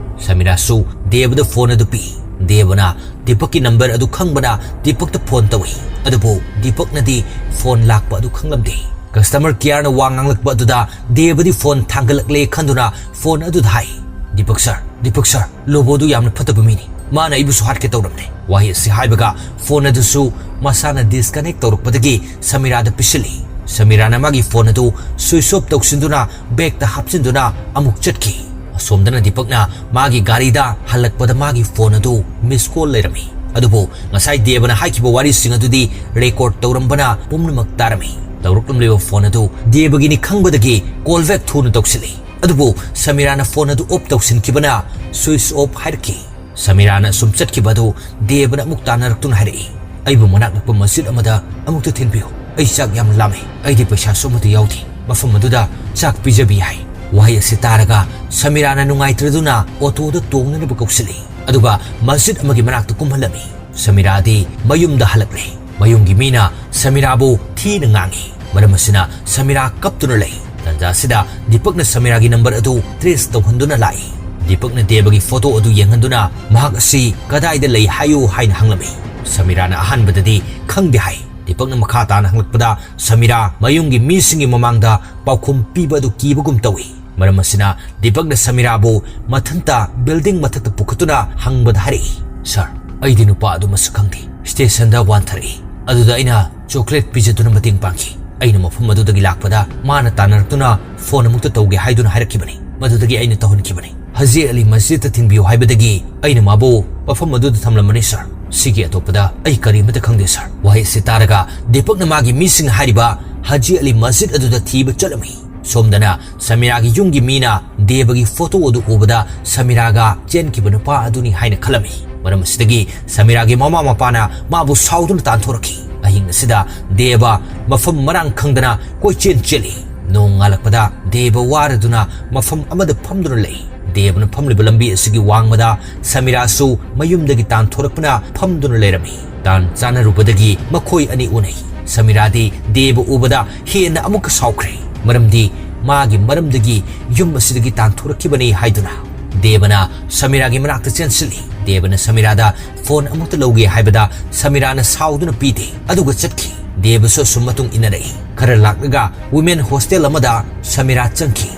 ꯁꯃꯤꯔꯥꯁꯨ ꯗꯦꯕꯗ ꯐꯣꯟ ꯑꯗꯨ ꯄꯤ꯫ ꯗꯦꯕꯅ ꯗꯤꯄꯛꯀꯤ ꯅꯝꯕꯔ ꯑꯗꯨ ꯈꯪꯕꯅ ꯗꯤꯄꯛꯇ ꯐꯣꯟ ꯇꯧꯏ꯫ ꯑꯗꯨꯕꯨ ꯗꯤꯄꯛꯅꯗꯤ ꯐꯣꯟ ꯂꯥꯛꯄ ꯑꯗꯨ ꯈꯪꯂꯝꯗꯦ꯫ ꯀꯁꯇꯃꯔ ꯀꯤꯌꯔꯅ ꯋꯥ ꯉꯥꯡꯂꯛꯄ ꯑꯗꯨꯗ ꯗꯦꯕꯗꯤ ꯐꯣꯟ ꯊꯥꯡꯒꯠꯂꯛꯂꯦ ꯈꯟꯗꯨꯅ ꯐꯣꯟ ꯑꯗꯨꯗ ꯍꯥꯏ, "ꯗꯤꯄꯛ ꯁꯔ, ꯗꯤꯄꯛ ꯁꯔ, ꯂꯣꯕꯣꯗꯨ ꯌꯥꯝꯅ ꯐꯠꯇꯕ ꯃꯤꯅꯤ꯫ ꯃꯥꯅ ꯑꯩꯕꯨꯁꯨ ꯍꯥꯠꯀꯦ ꯇꯧꯔꯝꯂꯦ꯫" ꯋꯥꯍꯩ ꯑꯁꯤ ꯍꯥꯏꯕꯒ ꯐꯣꯟ ꯑꯗꯨꯁꯨ ꯃꯁꯥꯅ ꯗꯤꯁꯀꯅꯦꯛ ꯇꯧꯔꯛꯄꯗꯒꯤ ꯁꯃꯤꯔꯥꯗ ꯄꯤꯁꯤꯜꯂꯤ꯫ ꯁꯃꯤꯔꯥꯅ ꯃꯥꯒꯤ ꯐꯣꯟ ꯑꯗꯨ ꯁ꯭ꯋꯤꯆ ꯑꯣꯐ ꯇꯧꯁꯤꯟꯗꯨꯅ ꯕꯦꯒꯇ ꯍꯥꯞꯆꯤꯟꯗꯨꯅ ꯑꯃꯨꯛ ꯆꯠꯈꯤ꯫ ꯑꯁꯣꯝꯗꯅ ꯗꯤꯄꯛꯅ ꯃꯥꯒꯤ ꯒꯥꯔꯤꯗ ꯍꯜꯂꯛꯄꯗ ꯃꯥꯒꯤ ꯐꯣꯟ ꯑꯗꯨ ꯃꯤꯁ ꯀꯣꯜ ꯂꯩꯔꯝꯃꯤ꯫ ꯑꯗꯨꯕꯨ ꯉꯁꯥꯏ ꯗꯦꯕꯅ ꯍꯥꯏꯈꯤꯕ ꯋꯥꯔꯤꯁꯤꯡ ꯑꯗꯨꯗꯤ ꯔꯦꯀꯣꯔꯗ ꯇꯧꯔꯝꯕꯅ ꯄꯨꯝꯅꯃꯛ ꯇꯥꯔꯝꯃꯤ꯫ ꯇꯧꯔꯛꯂꯝꯂꯤꯕ ꯐꯣꯟ ꯑꯗꯨ ꯗꯦꯕꯒꯤꯅꯤ ꯈꯪꯕꯗꯒꯤ ꯀꯣꯜ ꯕꯦꯛ ꯊꯨꯅ ꯇꯧꯁꯤꯜꯂꯤ꯫ ꯑꯗꯨꯕꯨ ꯁꯃꯤꯔꯥꯅ ꯐꯣꯟ ꯑꯗꯨ ꯑꯣꯐ ꯇꯧꯁꯤꯟꯈꯤꯕꯅ ꯁ꯭ꯋꯤꯆ ꯑꯣꯐ ꯍꯥꯏꯔꯛꯈꯤ꯫ ꯁꯃꯤꯔꯥꯅ ꯁꯨꯝ ꯆꯠꯈꯤꯕ ꯑꯗꯨ ꯗꯦꯕꯅ ꯑꯃꯨꯛ ꯇꯥꯟꯅꯔꯛꯇꯨꯅ ꯍꯥꯏꯔꯛꯏ, "ꯑꯩꯕꯨ ꯃꯅꯥꯛ ꯅꯛꯄ ꯃꯁꯖꯤꯗ ꯑꯃꯗ ꯑꯃꯨꯛꯇ ꯊꯤꯟꯕꯤꯌꯨ꯫ ꯑꯩ ꯆꯥꯛ ꯌꯥꯝꯅ ꯂꯥꯝꯃꯦ꯫ ꯑꯩꯗꯤ ꯄꯩꯁꯥꯁꯨ ꯑꯃꯠꯇ ꯌꯥꯎꯗꯦ꯫ ꯃꯐꯝ ꯑꯗꯨꯗ ꯆꯥꯛ ꯄꯤꯖꯕꯤ" ꯍꯥꯏ꯫ ꯋꯥꯍꯩ ꯑꯁꯤ ꯇꯥꯔꯒ ꯁꯃꯤꯔꯥꯅ ꯅꯨꯡꯉꯥꯏꯇ꯭ꯔꯗꯨꯅ ꯑꯣꯇꯣꯗ ꯇꯣꯡꯅꯅꯕ ꯀꯧꯁꯤꯜꯂꯤ꯫ ꯑꯗꯨꯒ ꯃꯁꯖꯤꯗ ꯑꯃꯒꯤ ꯃꯅꯥꯛꯇ ꯀꯨꯝꯍꯜꯂꯝꯃꯤ꯫ ꯁꯃꯤꯔꯥꯗꯤ ꯃꯌꯨꯝꯗ ꯍꯜꯂꯛꯂꯦ꯫ ꯃꯌꯨꯝꯒꯤ ꯃꯤꯅ ꯁꯃꯤꯔꯥꯕꯨ ꯊꯤꯅ ꯉꯥꯡꯉꯤ꯫ ꯃꯔꯝ ꯑꯁꯤꯅ ꯁꯃꯤꯔꯥ ꯀꯞꯇꯨꯅ ꯂꯩ꯫ ꯇꯥꯟꯖꯥ ꯑꯁꯤꯗ ꯗꯤꯄꯛꯅ ꯁꯃꯤꯔꯥꯒꯤ ꯅꯝꯕꯔ ꯑꯗꯨ ꯇ꯭ꯔꯦꯁ ꯇꯧꯍꯟꯗꯨꯅ ꯂꯥꯛꯏ꯫ ꯗꯤꯄꯛꯅ ꯗꯦꯕꯒꯤ ꯐꯣꯇꯣ ꯑꯗꯨ ꯌꯦꯡꯍꯟꯗꯨꯅ ꯃꯍꯥꯛ ꯑꯁꯤ ꯀꯗꯥꯏꯗ ꯂꯩ ꯍꯥꯏꯌꯨ ꯍꯥꯏꯅ ꯍꯪꯂꯝꯃꯤ꯫ ꯁꯃꯤꯔꯥꯅ ꯑꯍꯥꯟꯕꯗꯗꯤ ꯈꯪꯗꯦ ꯍꯥꯏ꯫ ꯗꯤꯄꯛꯅ ꯃꯈꯥ ꯇꯥꯅ ꯍꯪꯂꯛꯄꯗ ꯁꯃꯤꯔꯥ ꯃꯌꯨꯝꯒꯤ ꯃꯤꯁꯤꯡꯒꯤ ꯃꯃꯥꯡꯗ ꯄꯥꯎꯈꯨꯝ ꯄꯤꯕ ꯑꯗꯨ ꯀꯤꯕꯒꯨꯝ ꯇꯧꯏ꯫ ꯃꯔꯝ ꯑꯁꯤꯅ ꯗꯤꯄꯛꯅ ꯁꯃꯤꯔꯥꯕꯨ ꯃꯊꯟꯇ ꯕꯤꯜꯗꯤꯡ ꯃꯊꯛꯇ ꯄꯨꯈꯠꯇꯨꯅ ꯍꯪꯕꯗ ꯍꯥꯏꯔꯛꯏ, "ꯁꯥꯔ, ꯑꯩꯗꯤ ꯅꯨꯄꯥ ꯑꯗꯨ ꯃꯁꯛ ꯈꯪꯗꯦ꯫ ꯁ꯭ꯇꯦꯁꯟꯗ ꯋꯥꯟꯊꯔꯛꯏ꯫ ꯑꯗꯨꯗ ꯑꯩꯅ ꯆꯣꯀ꯭ꯂꯦꯠ ꯄꯤꯖꯗꯨꯅ ꯃꯇꯦꯡ ꯄꯥꯡꯈꯤ꯫ ꯑꯩꯅ ꯃꯐꯝ ꯑꯗꯨꯗꯒꯤ ꯂꯥꯛꯄꯗ ꯃꯥꯅ ꯇꯥꯟꯅꯔꯛꯇꯨꯅ ꯐꯣꯟ ꯑꯃꯨꯛꯇ ꯇꯧꯒꯦ ꯍꯥꯏꯗꯨꯅ ꯍꯥꯏꯔꯛꯈꯤꯕꯅꯤ꯫ ꯃꯗꯨꯗꯒꯤ ꯑꯩꯅ ꯇꯧꯍꯟꯈꯤꯕꯅꯤ꯫ ꯍꯖꯤ ꯑꯂꯤ ꯃꯁꯖꯤꯗꯇ ꯊꯤꯟꯕꯤꯌꯨ ꯍꯥꯏꯕꯗꯒꯤ ꯑꯩꯅ ꯃꯥꯕꯨ ꯃꯐꯝ ꯑꯗꯨꯗ ꯊꯝꯂꯝꯕꯅꯤ, ꯁꯥꯔ꯫ ꯁꯤꯒꯤ ꯑꯇꯣꯞꯄꯗ ꯑꯩ ꯀꯔꯤꯃꯠꯇ ꯈꯪꯗꯦ, ꯁꯥꯔ"꯫ ꯋꯥꯍꯩ ꯑꯁꯤ ꯇꯥꯔꯒ ꯗꯤꯄꯛꯅ ꯃꯥꯒꯤ ꯃꯤꯁꯤꯡꯅ ꯍꯥꯏꯔꯤꯕ ꯍꯖꯤ ꯑꯂꯤ ꯃꯁꯖꯤꯗ ꯑꯗꯨꯗ ꯊꯤꯕ ꯆꯠꯂꯝꯃꯤ꯫ ꯁꯣꯝꯗꯅ ꯁꯃꯤꯔꯥꯒꯤ ꯌꯨꯝꯒꯤ ꯃꯤꯅ ꯗꯦꯕꯒꯤ ꯐꯣꯇꯣ ꯑꯗꯨ ꯎꯕꯗ ꯁꯃꯤꯔꯥꯒ ꯆꯦꯟꯈꯤꯕ ꯅꯨꯄꯥ ꯑꯗꯨꯅꯤ ꯍꯥꯏꯅ ꯈꯜꯂꯝꯃꯤ꯫ ꯃꯔꯝ ꯑꯁꯤꯗꯒꯤ ꯁꯃꯤꯔꯥꯒꯤ ꯃꯃꯥ ꯃꯄꯥꯅ ꯃꯥꯕꯨ ꯁꯥꯎꯗꯨꯅ ꯇꯥꯟꯊꯣꯔꯛꯈꯤ꯫ ꯑꯍꯤꯡ ꯑꯁꯤꯗ ꯗꯦꯕ ꯃꯐꯝ ꯃꯔꯥꯡ ꯈꯪꯗꯅ ꯀꯣꯏꯆꯦꯟ ꯆꯦꯜꯂꯤ꯫ ꯅꯣꯡ ꯉꯥꯜꯂꯛꯄꯗ ꯗꯦꯕ ꯋꯥꯔꯗꯨꯅ ꯃꯐꯝ ꯑꯃꯗ ꯐꯝꯗꯨꯅ ꯂꯩ꯫ ꯗꯦꯕꯅ ꯐꯝꯂꯤꯕ ꯂꯝꯕꯤ ꯑꯁꯤꯒꯤ ꯋꯥꯡꯃꯗ ꯁꯃꯤꯔꯥꯁꯨ ꯃꯌꯨꯝꯗꯒꯤ ꯇꯥꯟꯊꯣꯔꯛꯄꯅ ꯐꯝꯗꯨꯅ ꯂꯩꯔꯝꯃꯤ꯫ ꯇꯥꯟ ꯆꯥꯅꯔꯨꯕꯗꯒꯤ ꯃꯈꯣꯏ ꯑꯅꯤ ꯎꯅꯩ꯫ ꯁꯃꯤꯔꯥꯗꯤ ꯗꯦꯕ ꯎꯕꯗ ꯍꯦꯟꯅ ꯑꯃꯨꯛꯀ ꯁꯥꯎꯈ꯭ꯔꯦ, ꯃꯔꯝꯗꯤ ꯃꯥꯒꯤ ꯃꯔꯝꯗꯒꯤ ꯌꯨꯝ ꯑꯁꯤꯗꯒꯤ ꯇꯥꯟꯊꯣꯔꯛꯈꯤꯕꯅꯤ ꯍꯥꯏꯗꯨꯅ꯫ ꯗꯦꯕꯅ ꯁꯃꯤꯔꯥꯒꯤ ꯃꯅꯥꯛꯇ ꯆꯦꯟꯁꯤꯜꯂꯤ꯫ ꯗꯦꯕꯅ ꯁꯃꯤꯔꯥꯗ ꯐꯣꯟ ꯑꯃꯨꯛꯇ ꯂꯧꯒꯦ ꯍꯥꯏꯕꯗ ꯁꯃꯤꯔꯥꯅ ꯁꯥꯎꯗꯨꯅ ꯄꯤꯗꯦ, ꯑꯗꯨꯒ ꯆꯠꯈꯤ꯫ ꯗꯦꯕꯁꯨ ꯑꯁꯨꯝ ꯃꯇꯨꯡ ꯏꯟꯅꯔꯛꯏ꯫ ꯈꯔ ꯂꯥꯛꯂꯒ ꯋꯤꯃꯦꯟ ꯍꯣꯁꯇꯦꯜ ꯑꯃꯗ ꯁꯃꯤꯔꯥ ꯆꯪꯈꯤ꯫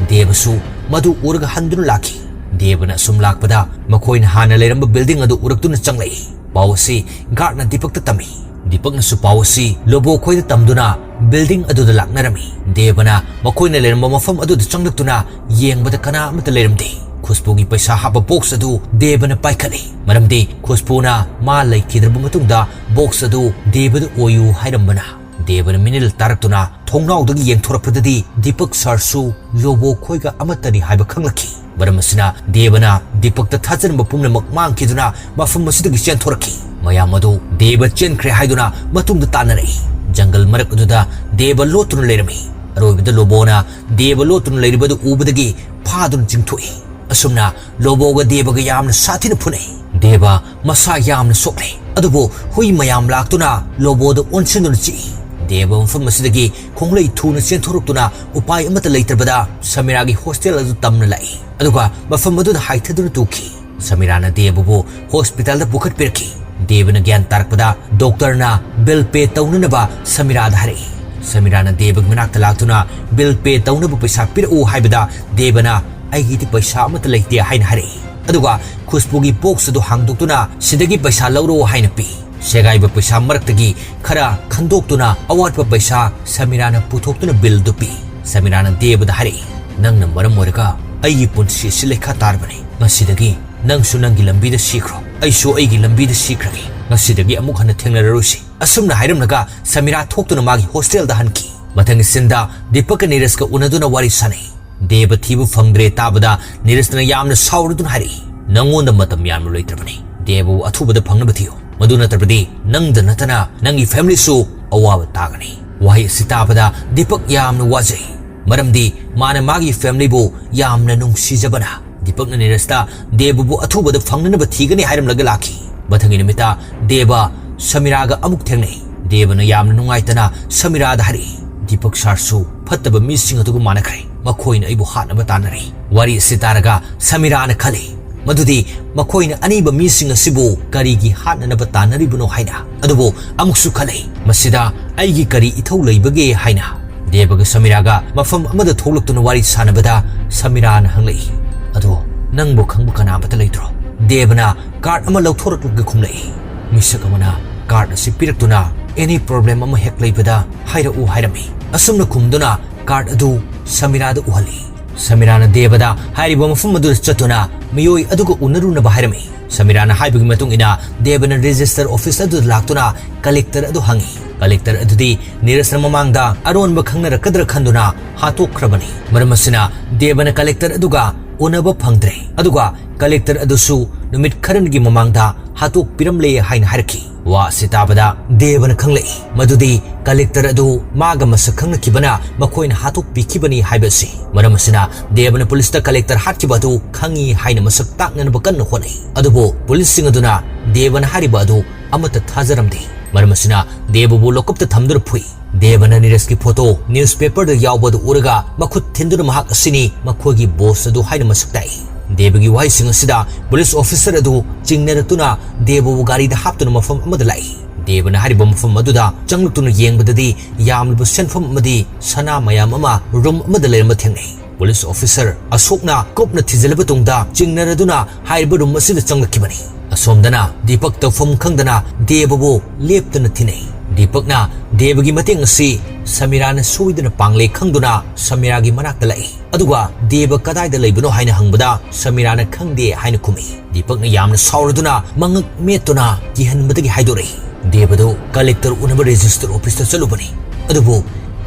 ꯗꯦꯕꯁꯨ ꯃꯗꯨ ꯎꯔꯒ ꯍꯟꯗꯨꯅ ꯂꯥꯛꯈꯤ꯫ ꯗꯦꯕꯅ ꯑꯁꯨꯝ ꯂꯥꯛꯄꯗ ꯃꯈꯣꯏꯅ ꯍꯥꯟꯅ ꯂꯩꯔꯝꯕ ꯕꯤꯜꯗꯤꯡ ꯑꯗꯨ ꯎꯔꯛꯇꯨꯅ ꯆꯪꯂꯛꯏ꯫ ꯄꯥꯎ ꯑꯁꯤ ꯒꯥꯔꯗꯅ ꯗꯤꯄꯛꯇ ꯇꯝꯃꯤ꯫ ꯗꯤꯄꯛꯅꯁꯨ ꯄꯥꯎ ꯑꯁꯤ ꯂꯣꯕꯣ ꯈꯣꯏꯗ ꯇꯝꯗꯨꯅ ꯕꯤꯜꯗꯤꯡ ꯑꯗꯨꯗ ꯂꯥꯛꯅꯔꯝꯃꯤ꯫ ꯗꯦꯕꯅ ꯃꯈꯣꯏꯅ ꯂꯩꯔꯝꯕ ꯃꯐꯝ ꯑꯗꯨꯗ ꯆꯪꯂꯛꯇꯨꯅ ꯌꯦꯡꯕꯗ ꯀꯅꯥ ꯑꯃꯠꯇ ꯂꯩꯔꯝꯗꯦ꯫ ꯈꯨꯁꯄꯨꯒꯤ ꯄꯩꯁꯥ ꯍꯥꯞꯄ ꯕꯣꯛꯁ ꯑꯗꯨ ꯗꯦꯕꯅ ꯄꯥꯏꯈꯠꯂꯤ, ꯃꯔꯝꯗꯤ ꯈꯨꯁꯄꯨꯅ ꯃꯥ ꯂꯩꯈꯤꯗ꯭ꯔꯕ ꯃꯇꯨꯡꯗ ꯕꯣꯛꯁ ꯑꯗꯨ ꯗꯦꯕꯗ ꯑꯣꯏꯌꯨ ꯍꯥꯏꯔꯝꯕꯅ꯫ ꯗꯦꯕꯅ ꯃꯤꯅꯤꯜ ꯇꯥꯔꯛꯇꯨꯅ ꯊꯣꯡꯅꯥꯎꯗꯒꯤ ꯌꯦꯡꯊꯣꯔꯛꯄꯗꯗꯤ ꯗꯤꯄꯛ ꯁꯥꯔꯁꯨ ꯂꯣꯕꯣ ꯈꯣꯏꯒ ꯑꯃꯠꯇꯅꯤ ꯍꯥꯏꯕ ꯈꯪꯂꯛꯈꯤ꯫ ꯃꯔꯝ ꯑꯁꯤꯅ ꯗꯦꯕꯅ ꯗꯤꯄꯛꯇ ꯊꯥꯖꯔꯝꯕ ꯄꯨꯝꯅꯃꯛ ꯃꯥꯡꯈꯤꯗꯨꯅ ꯃꯐꯝ ꯑꯁꯤꯗꯒꯤ ꯆꯦꯟꯊꯣꯔꯛꯈꯤ꯫ ꯃꯌꯥꯝ ꯑꯗꯨ ꯗꯦꯕ ꯆꯦꯟꯈ꯭ꯔꯦ ꯍꯥꯏꯗꯨꯅ ꯃꯇꯨꯡꯗ ꯇꯥꯟꯅꯔꯛꯏ꯫ ꯖꯪꯒꯜ ꯃꯔꯛ ꯑꯗꯨꯗ ꯗꯦꯕ ꯂꯣꯠꯇꯨꯅ ꯂꯩꯔꯝꯃꯤ꯫ ꯑꯔꯣꯏꯕꯗ ꯂꯣꯕꯣꯅ ꯗꯦꯕ ꯂꯣꯠꯇꯨꯅ ꯂꯩꯔꯤꯕꯗꯨ ꯎꯕꯗꯒꯤ ꯐꯥꯗꯨꯅ ꯆꯤꯡꯊꯣꯛꯏ꯫ ꯑꯁꯨꯝꯅ ꯂꯣꯕꯣꯒ ꯗꯦꯕꯒ ꯌꯥꯝꯅ ꯁꯥꯊꯤꯅ ꯐꯨꯅꯩ꯫ ꯗꯦꯕ ꯃꯁꯥ ꯌꯥꯝꯅ ꯁꯣꯛꯂꯦ, ꯑꯗꯨꯕꯨ ꯍꯨꯏ ꯃꯌꯥꯝ ꯂꯥꯛꯇꯨꯅ ꯂꯣꯕꯣꯗ ꯑꯣꯟꯁꯤꯟꯗꯨꯅ ꯆꯤꯛꯏ꯫ ꯗꯦꯕ ꯃꯐꯝ ꯑꯁꯤꯗꯒꯤ ꯈꯣꯡꯂꯩ ꯊꯨꯅ ꯆꯦꯟꯊꯣꯔꯛꯇꯨꯅ ꯎꯄꯥꯏ ꯑꯃꯠꯇ ꯂꯩꯇ꯭ꯔꯕꯗ ꯁꯃꯤꯔꯥꯒꯤ ꯍꯣꯁꯇꯦꯜ ꯑꯗꯨ ꯇꯝꯅ ꯂꯥꯛꯏ, ꯑꯗꯨꯒ ꯃꯐꯝ ꯑꯗꯨꯗ ꯍꯥꯏꯊꯗꯨꯅ ꯇꯨꯈꯤ꯫ ꯁꯃꯤꯔꯥꯅ ꯗꯦꯕꯕꯨ ꯍꯣꯁꯄꯤꯇꯥꯜꯗ ꯄꯨꯈꯠꯄꯤꯔꯛꯈꯤ꯫ ꯗꯦꯕꯅ ꯒ꯭ꯌꯥꯟ ꯇꯥꯔꯛꯄꯗ ꯗꯣꯛꯇꯔꯅ ꯕꯤꯜ ꯄꯦ ꯇꯧꯅꯅꯕ ꯁꯃꯤꯔꯥꯗ ꯍꯥꯏꯔꯛꯏ꯫ ꯁꯃꯤꯔꯥꯅ ꯗꯦꯕꯒꯤ ꯃꯅꯥꯛꯇ ꯂꯥꯛꯇꯨꯅ ꯕꯤꯜ ꯄꯦ ꯇꯧꯅꯕ ꯄꯩꯁꯥ ꯄꯤꯔꯛꯎ ꯍꯥꯏꯕꯗ ꯗꯦꯕꯅ "ꯑꯩꯒꯤꯗꯤ ꯄꯩꯁꯥ ꯑꯃꯠꯇ ꯂꯩꯇꯦ" ꯍꯥꯏꯅ ꯍꯥꯏꯔꯛꯏ꯫ ꯑꯗꯨꯒ ꯈꯨꯁꯄꯨꯒꯤ ꯕꯣꯛꯁ ꯑꯗꯨ ꯍꯥꯡꯗꯣꯛꯇꯨꯅ "ꯁꯤꯗꯒꯤ ꯄꯩꯁꯥ ꯂꯧꯔꯣ" ꯍꯥꯏꯅ ꯄꯤ꯫ ꯁꯦꯒꯥꯏꯕ ꯄꯩꯁꯥ ꯃꯔꯛꯇꯒꯤ ꯈꯔ ꯈꯟꯗꯣꯛꯇꯨꯅ ꯑꯋꯥꯠꯄ ꯄꯩꯁꯥ ꯁꯃꯤꯔꯥꯅ ꯄꯨꯊꯣꯛꯇꯨꯅ ꯕꯤꯜꯗꯨ ꯄꯤ꯫ ꯁꯃꯤꯔꯥꯅ ꯗꯦꯕꯗ ꯍꯥꯏꯔꯛꯏ, "ꯅꯪꯅ ꯃꯔꯝ ꯑꯣꯏꯔꯒ ꯑꯩꯒꯤ ꯄꯨꯟꯁꯤ ꯑꯁꯤ ꯂꯩꯈꯥ ꯇꯥꯔꯕꯅꯤ꯫ ꯉꯁꯤꯗꯒꯤ ꯅꯪꯁꯨ ꯅꯪꯒꯤ ꯂꯝꯕꯤꯗ ꯁꯤꯈ꯭ꯔꯣ, ꯑꯩꯁꯨ ꯑꯩꯒꯤ ꯂꯝꯕꯤꯗ ꯁꯤꯈ꯭ꯔꯒꯦ꯫ ꯉꯁꯤꯗꯒꯤ ꯑꯃꯨꯛ ꯍꯟꯅ ꯊꯦꯡꯅꯔꯔꯣꯏꯁꯤ꯫" ꯑꯁꯨꯝꯅ ꯍꯥꯏꯔꯝꯂꯒ ꯁꯃꯤꯔꯥ ꯊꯣꯛꯇꯨꯅ ꯃꯥꯒꯤ ꯍꯣꯁꯇꯦꯜꯗ ꯍꯟꯈꯤ꯫ ꯃꯊꯪꯒꯤ ꯁꯤꯟꯗ ꯗꯤꯄꯛꯀ ꯅꯤꯔꯖꯀ ꯎꯅꯗꯨꯅ ꯋꯥꯔꯤ ꯁꯥꯅꯩ꯫ ꯗꯦꯕ ꯊꯤꯕ ꯐꯪꯗ꯭ꯔꯦ ꯇꯥꯕꯗ ꯅꯤꯔꯖꯅ ꯌꯥꯝꯅ ꯁꯥꯎꯔꯗꯨꯅ ꯍꯥꯏꯔꯛꯏ, "ꯅꯪꯉꯣꯟꯗ ꯃꯇꯝ ꯌꯥꯝꯅ ꯂꯩꯇ꯭ꯔꯕꯅꯤ꯫ ꯗꯦꯕꯕꯨ ꯑꯊꯨꯕꯗ ꯐꯪꯅꯕ ꯊꯤꯌꯨ꯫ ꯃꯗꯨ ꯅꯠꯇ꯭ꯔꯕꯗꯤ ꯅꯪꯗ ꯅꯠꯇꯅ ꯅꯪꯒꯤ ꯐꯦꯃꯤꯂꯤꯁꯨ ꯑꯋꯥꯕ ꯇꯥꯒꯅꯤ꯫" ꯋꯥꯍꯩ ꯑꯁꯤ ꯇꯥꯕꯗ ꯗꯤꯄꯛ ꯌꯥꯝꯅ ꯋꯥꯖꯩ, ꯃꯔꯝꯗꯤ ꯃꯥꯅ ꯃꯥꯒꯤ ꯐꯦꯃꯤꯂꯤꯕꯨ ꯌꯥꯝꯅ ꯅꯨꯡꯁꯤꯖꯕꯅ꯫ ꯗꯤꯄꯛꯅ ꯅꯤꯔꯖꯇ ꯗꯦꯕꯕꯨ ꯑꯊꯨꯕꯗ ꯐꯪꯅꯅꯕ ꯊꯤꯒꯅꯤ ꯍꯥꯏꯔꯝꯂꯒ ꯂꯥꯛꯈꯤ꯫ ꯃꯊꯪꯒꯤ ꯅꯨꯃꯤꯠꯇ ꯗꯦꯕ ꯁꯃꯤꯔꯥꯒ ꯑꯃꯨꯛ ꯊꯦꯡꯅꯩ꯫ ꯗꯦꯕꯅ ꯌꯥꯝꯅ ꯅꯨꯡꯉꯥꯏꯇꯅ ꯁꯃꯤꯔꯥꯗ ꯍꯥꯏꯔꯛꯏ, "ꯗꯤꯄꯛ ꯁꯥꯔꯁꯨ ꯐꯠꯇꯕ ꯃꯤꯁꯤꯡ ꯑꯗꯨꯒ ꯃꯥꯟꯅꯈ꯭ꯔꯦ꯫ ꯃꯈꯣꯏꯅ ꯑꯩꯕꯨ ꯍꯥꯠꯅꯕ ꯇꯥꯟꯅꯔꯤ꯫" ꯋꯥꯔꯤ ꯑꯁꯤ ꯇꯥꯔꯒ ꯁꯃꯤꯔꯥꯅ ꯈꯜꯂꯤ ꯃꯗꯨꯗꯤ ꯃꯈꯣꯏꯅ ꯑꯅꯤꯕ ꯃꯤꯁꯤꯡ ꯑꯁꯤꯕꯨ ꯀꯔꯤꯒꯤ ꯍꯥꯠꯅꯅꯕ ꯇꯥꯟꯅꯔꯤꯕꯅꯣ ꯍꯥꯏꯅ꯫ ꯑꯗꯨꯕꯨ ꯑꯃꯨꯛꯁꯨ ꯈꯜꯂꯤ, "ꯃꯁꯤꯗ ꯑꯩꯒꯤ ꯀꯔꯤ ꯏꯊꯧ ꯂꯩꯕꯒꯦ?" ꯍꯥꯏꯅ꯫ ꯗꯦꯕꯒ ꯁꯃꯤꯔꯥꯒ ꯃꯐꯝ ꯑꯃꯗ ꯊꯣꯛꯂꯛꯇꯨꯅ ꯋꯥꯔꯤ ꯁꯥꯟꯅꯕꯗ ꯁꯃꯤꯔꯥꯅ ꯍꯪꯂꯛꯏ, "ꯑꯗꯣ ꯅꯪꯕꯨ ꯈꯪꯕ ꯀꯅꯥ ꯑꯃꯠꯇ ꯂꯩꯇ꯭ꯔꯣ?" ꯗꯦꯕꯅ ꯀꯥꯔꯗ ꯑꯃ ꯂꯧꯊꯣꯔꯛꯂꯒ ꯈꯨꯝꯂꯛꯏ꯫ ꯃꯤꯁꯛ ꯑꯃꯅ ꯀꯥꯔꯗ ꯑꯁꯤ ꯄꯤꯔꯛꯇꯨꯅ "Any problem ꯑꯃ ꯍꯦꯛ ꯂꯩꯕꯗ ꯍꯥꯏꯔꯛꯎ" ꯍꯥꯏꯔꯝꯃꯤ꯫ ꯑꯁꯨꯝꯅ ꯈꯨꯝꯗꯨꯅ card ꯑꯗꯨ ꯁꯃꯤꯔꯥꯗ ꯎꯍꯜꯂꯤ꯫ ꯁꯃꯤꯔꯥꯅ ꯗꯦꯕꯗ ꯍꯥꯏꯔꯤꯕ ꯃꯐꯝ ꯑꯗꯨꯗ ꯆꯠꯇꯨꯅ ꯃꯤꯑꯣꯏ ꯑꯗꯨꯒ ꯎꯅꯔꯨꯅꯕ ꯍꯥꯏꯔꯝꯃꯤ꯫ ꯁꯃꯤꯔꯥꯅ ꯍꯥꯏꯕꯒꯤ ꯃꯇꯨꯡ ꯏꯟꯅ ꯗꯦꯕꯅ register office ꯑꯗꯨꯗ ꯂꯥꯛꯇꯨꯅ collector ꯑꯗꯨ ꯍꯪꯉꯤ꯫ Collector ꯑꯗꯨꯗꯤ ꯅꯤꯔꯖꯅ ꯃꯃꯥꯡꯗ ꯑꯔꯣꯟꯕ ꯈꯪꯅꯔꯛꯀꯗ꯭ꯔꯥ ꯈꯟꯗꯨꯅ ꯍꯥꯠꯇꯣꯛꯈ꯭ꯔꯕꯅꯤ꯫ ꯃꯔꯝ ꯑꯁꯤꯅ ꯗꯦꯕꯅ collector ꯑꯗꯨꯒ ꯎꯅꯕ ꯐꯪꯗ꯭ꯔꯦ꯫ ꯑꯗꯨꯒ collector ꯑꯗꯨꯁꯨ ꯅꯨꯃꯤꯠ ꯈꯔꯅꯤꯒꯤ ꯃꯃꯥꯡꯗ ꯍꯥꯠꯇꯣꯛꯄꯤꯔꯝꯂꯦ ꯍꯥꯏꯅ ꯍꯥꯏꯔꯛꯈꯤ꯫ ꯋꯥ ꯑꯁꯤ ꯇꯥꯕꯗ ꯗꯦꯕꯅ ꯈꯪꯂꯛꯏ ꯃꯗꯨꯗꯤ collector ꯑꯗꯨ ꯃꯥꯒ ꯃꯁꯛ ꯈꯪꯅꯈꯤꯕꯅ ꯃꯈꯣꯏꯅ ꯍꯥꯠꯇꯣꯛꯄꯤꯈꯤꯕꯅꯤ ꯍꯥꯏꯕ ꯑꯁꯤ꯫ ꯃꯔꯝ ꯑꯁꯤꯅ ꯗꯦꯕꯅ policeꯇ collector ꯍꯥꯠꯈꯤꯕ ꯑꯗꯨ ꯈꯪꯉꯤ ꯍꯥꯏꯅ ꯃꯁꯛ ꯇꯥꯛꯅꯅꯕ ꯀꯟꯅ ꯍꯣꯠꯅꯩ꯫ ꯑꯗꯨꯕꯨ policeꯁꯤꯡ ꯑꯗꯨꯅ ꯗꯦꯕꯅ ꯍꯥꯏꯔꯤꯕ ꯑꯗꯨ ꯑꯃꯠꯇ ꯊꯥꯖꯔꯝꯗꯦ꯫ ꯃꯔꯝ ꯑꯁꯤꯅ ꯗꯦꯕꯕꯨ lockupꯇ ꯊꯝꯗꯨꯅ ꯐꯨꯏ꯫ ꯗꯦꯕꯅ ꯅꯤꯔꯖꯀꯤ photo newspaperꯗ ꯌꯥꯎꯕ ꯑꯗꯨ ꯎꯔꯒ ꯃꯈꯨꯠ ꯊꯤꯟꯗꯨꯅ ꯃꯍꯥꯛ ꯑꯁꯤꯅꯤ ꯃꯈꯣꯏꯒꯤ boss ꯑꯗꯨ ꯍꯥꯏꯅ ꯃꯁꯛ ꯇꯥꯛꯏ꯫ ꯗꯦꯕꯒꯤ ꯋꯥꯍꯩꯁꯤꯡ ꯑꯁꯤꯗ police officer ꯑꯗꯨ ꯆꯤꯡꯅꯔꯛꯇꯨꯅ ꯗꯦꯕꯕꯨ ꯒꯥꯔꯤꯗ ꯍꯥꯞꯇꯨꯅ ꯃꯐꯝ ꯑꯃꯗ ꯂꯥꯛꯏ꯫ ꯗꯦꯕꯅ ꯍꯥꯏꯔꯤꯕ ꯃꯐꯝ ꯑꯗꯨꯗ ꯆꯪꯂꯛꯇꯨꯅ ꯌꯦꯡꯕꯗꯗꯤ ꯌꯥꯝꯂꯕ ꯁꯦꯟꯐꯝ ꯑꯃꯗꯤ ꯁꯅꯥ ꯃꯌꯥꯝ ꯑꯃ room ꯑꯃꯗ ꯂꯩꯔꯝꯕ ꯊꯦꯡꯅꯩ꯫ Police officer ꯑꯁꯣꯛꯅ ꯀꯨꯞꯅ ꯊꯤꯖꯤꯜꯂꯕ ꯇꯨꯡꯗ ꯆꯤꯡꯅꯔꯗꯨꯅ ꯍꯥꯏꯔꯤꯕ room ꯑꯁꯤꯗ ꯆꯪꯂꯛꯈꯤꯕꯅꯤ꯫ ꯑꯁꯣꯝꯗꯅ ꯗꯤꯄꯛ ꯇꯧꯐꯝ ꯈꯪꯗꯅ ꯗꯦꯕꯕꯨ ꯂꯦꯞꯇꯅ ꯊꯤꯅꯩ꯫ ꯗꯤꯄꯛꯅ ꯗꯦꯕꯒꯤ ꯃꯇꯦꯡ ꯑꯁꯤ ꯁꯃꯤꯔꯥꯅ ꯁꯣꯏꯗꯅ ꯄꯥꯡꯂꯦ ꯈꯪꯗꯨꯅ ꯁꯃꯤꯔꯥꯒꯤ ꯃꯅꯥꯛꯇ ꯂꯥꯛꯏ꯫ ꯑꯗꯨꯒ ꯗꯦꯕ ꯀꯗꯥꯏꯗ ꯂꯩꯕꯅꯣ ꯍꯥꯏꯅ ꯍꯪꯕꯗ ꯁꯃꯤꯔꯥꯅ ꯈꯪꯗꯦ ꯍꯥꯏꯅ ꯈꯨꯝꯃꯤ꯫ ꯗꯤꯄꯛꯅ ꯌꯥꯝꯅ ꯁꯥꯎꯔꯗꯨꯅ ꯃꯉꯛ ꯃꯦꯠꯇꯨꯅ ꯀꯤꯍꯟꯕꯗꯒꯤ ꯍꯥꯏꯗꯣꯔꯛꯏ꯫ ꯗꯦꯕꯗꯨ collector ꯎꯅꯕ register officeꯇ ꯆꯠꯂꯨꯕꯅꯤ꯫ ꯑꯗꯨꯕꯨ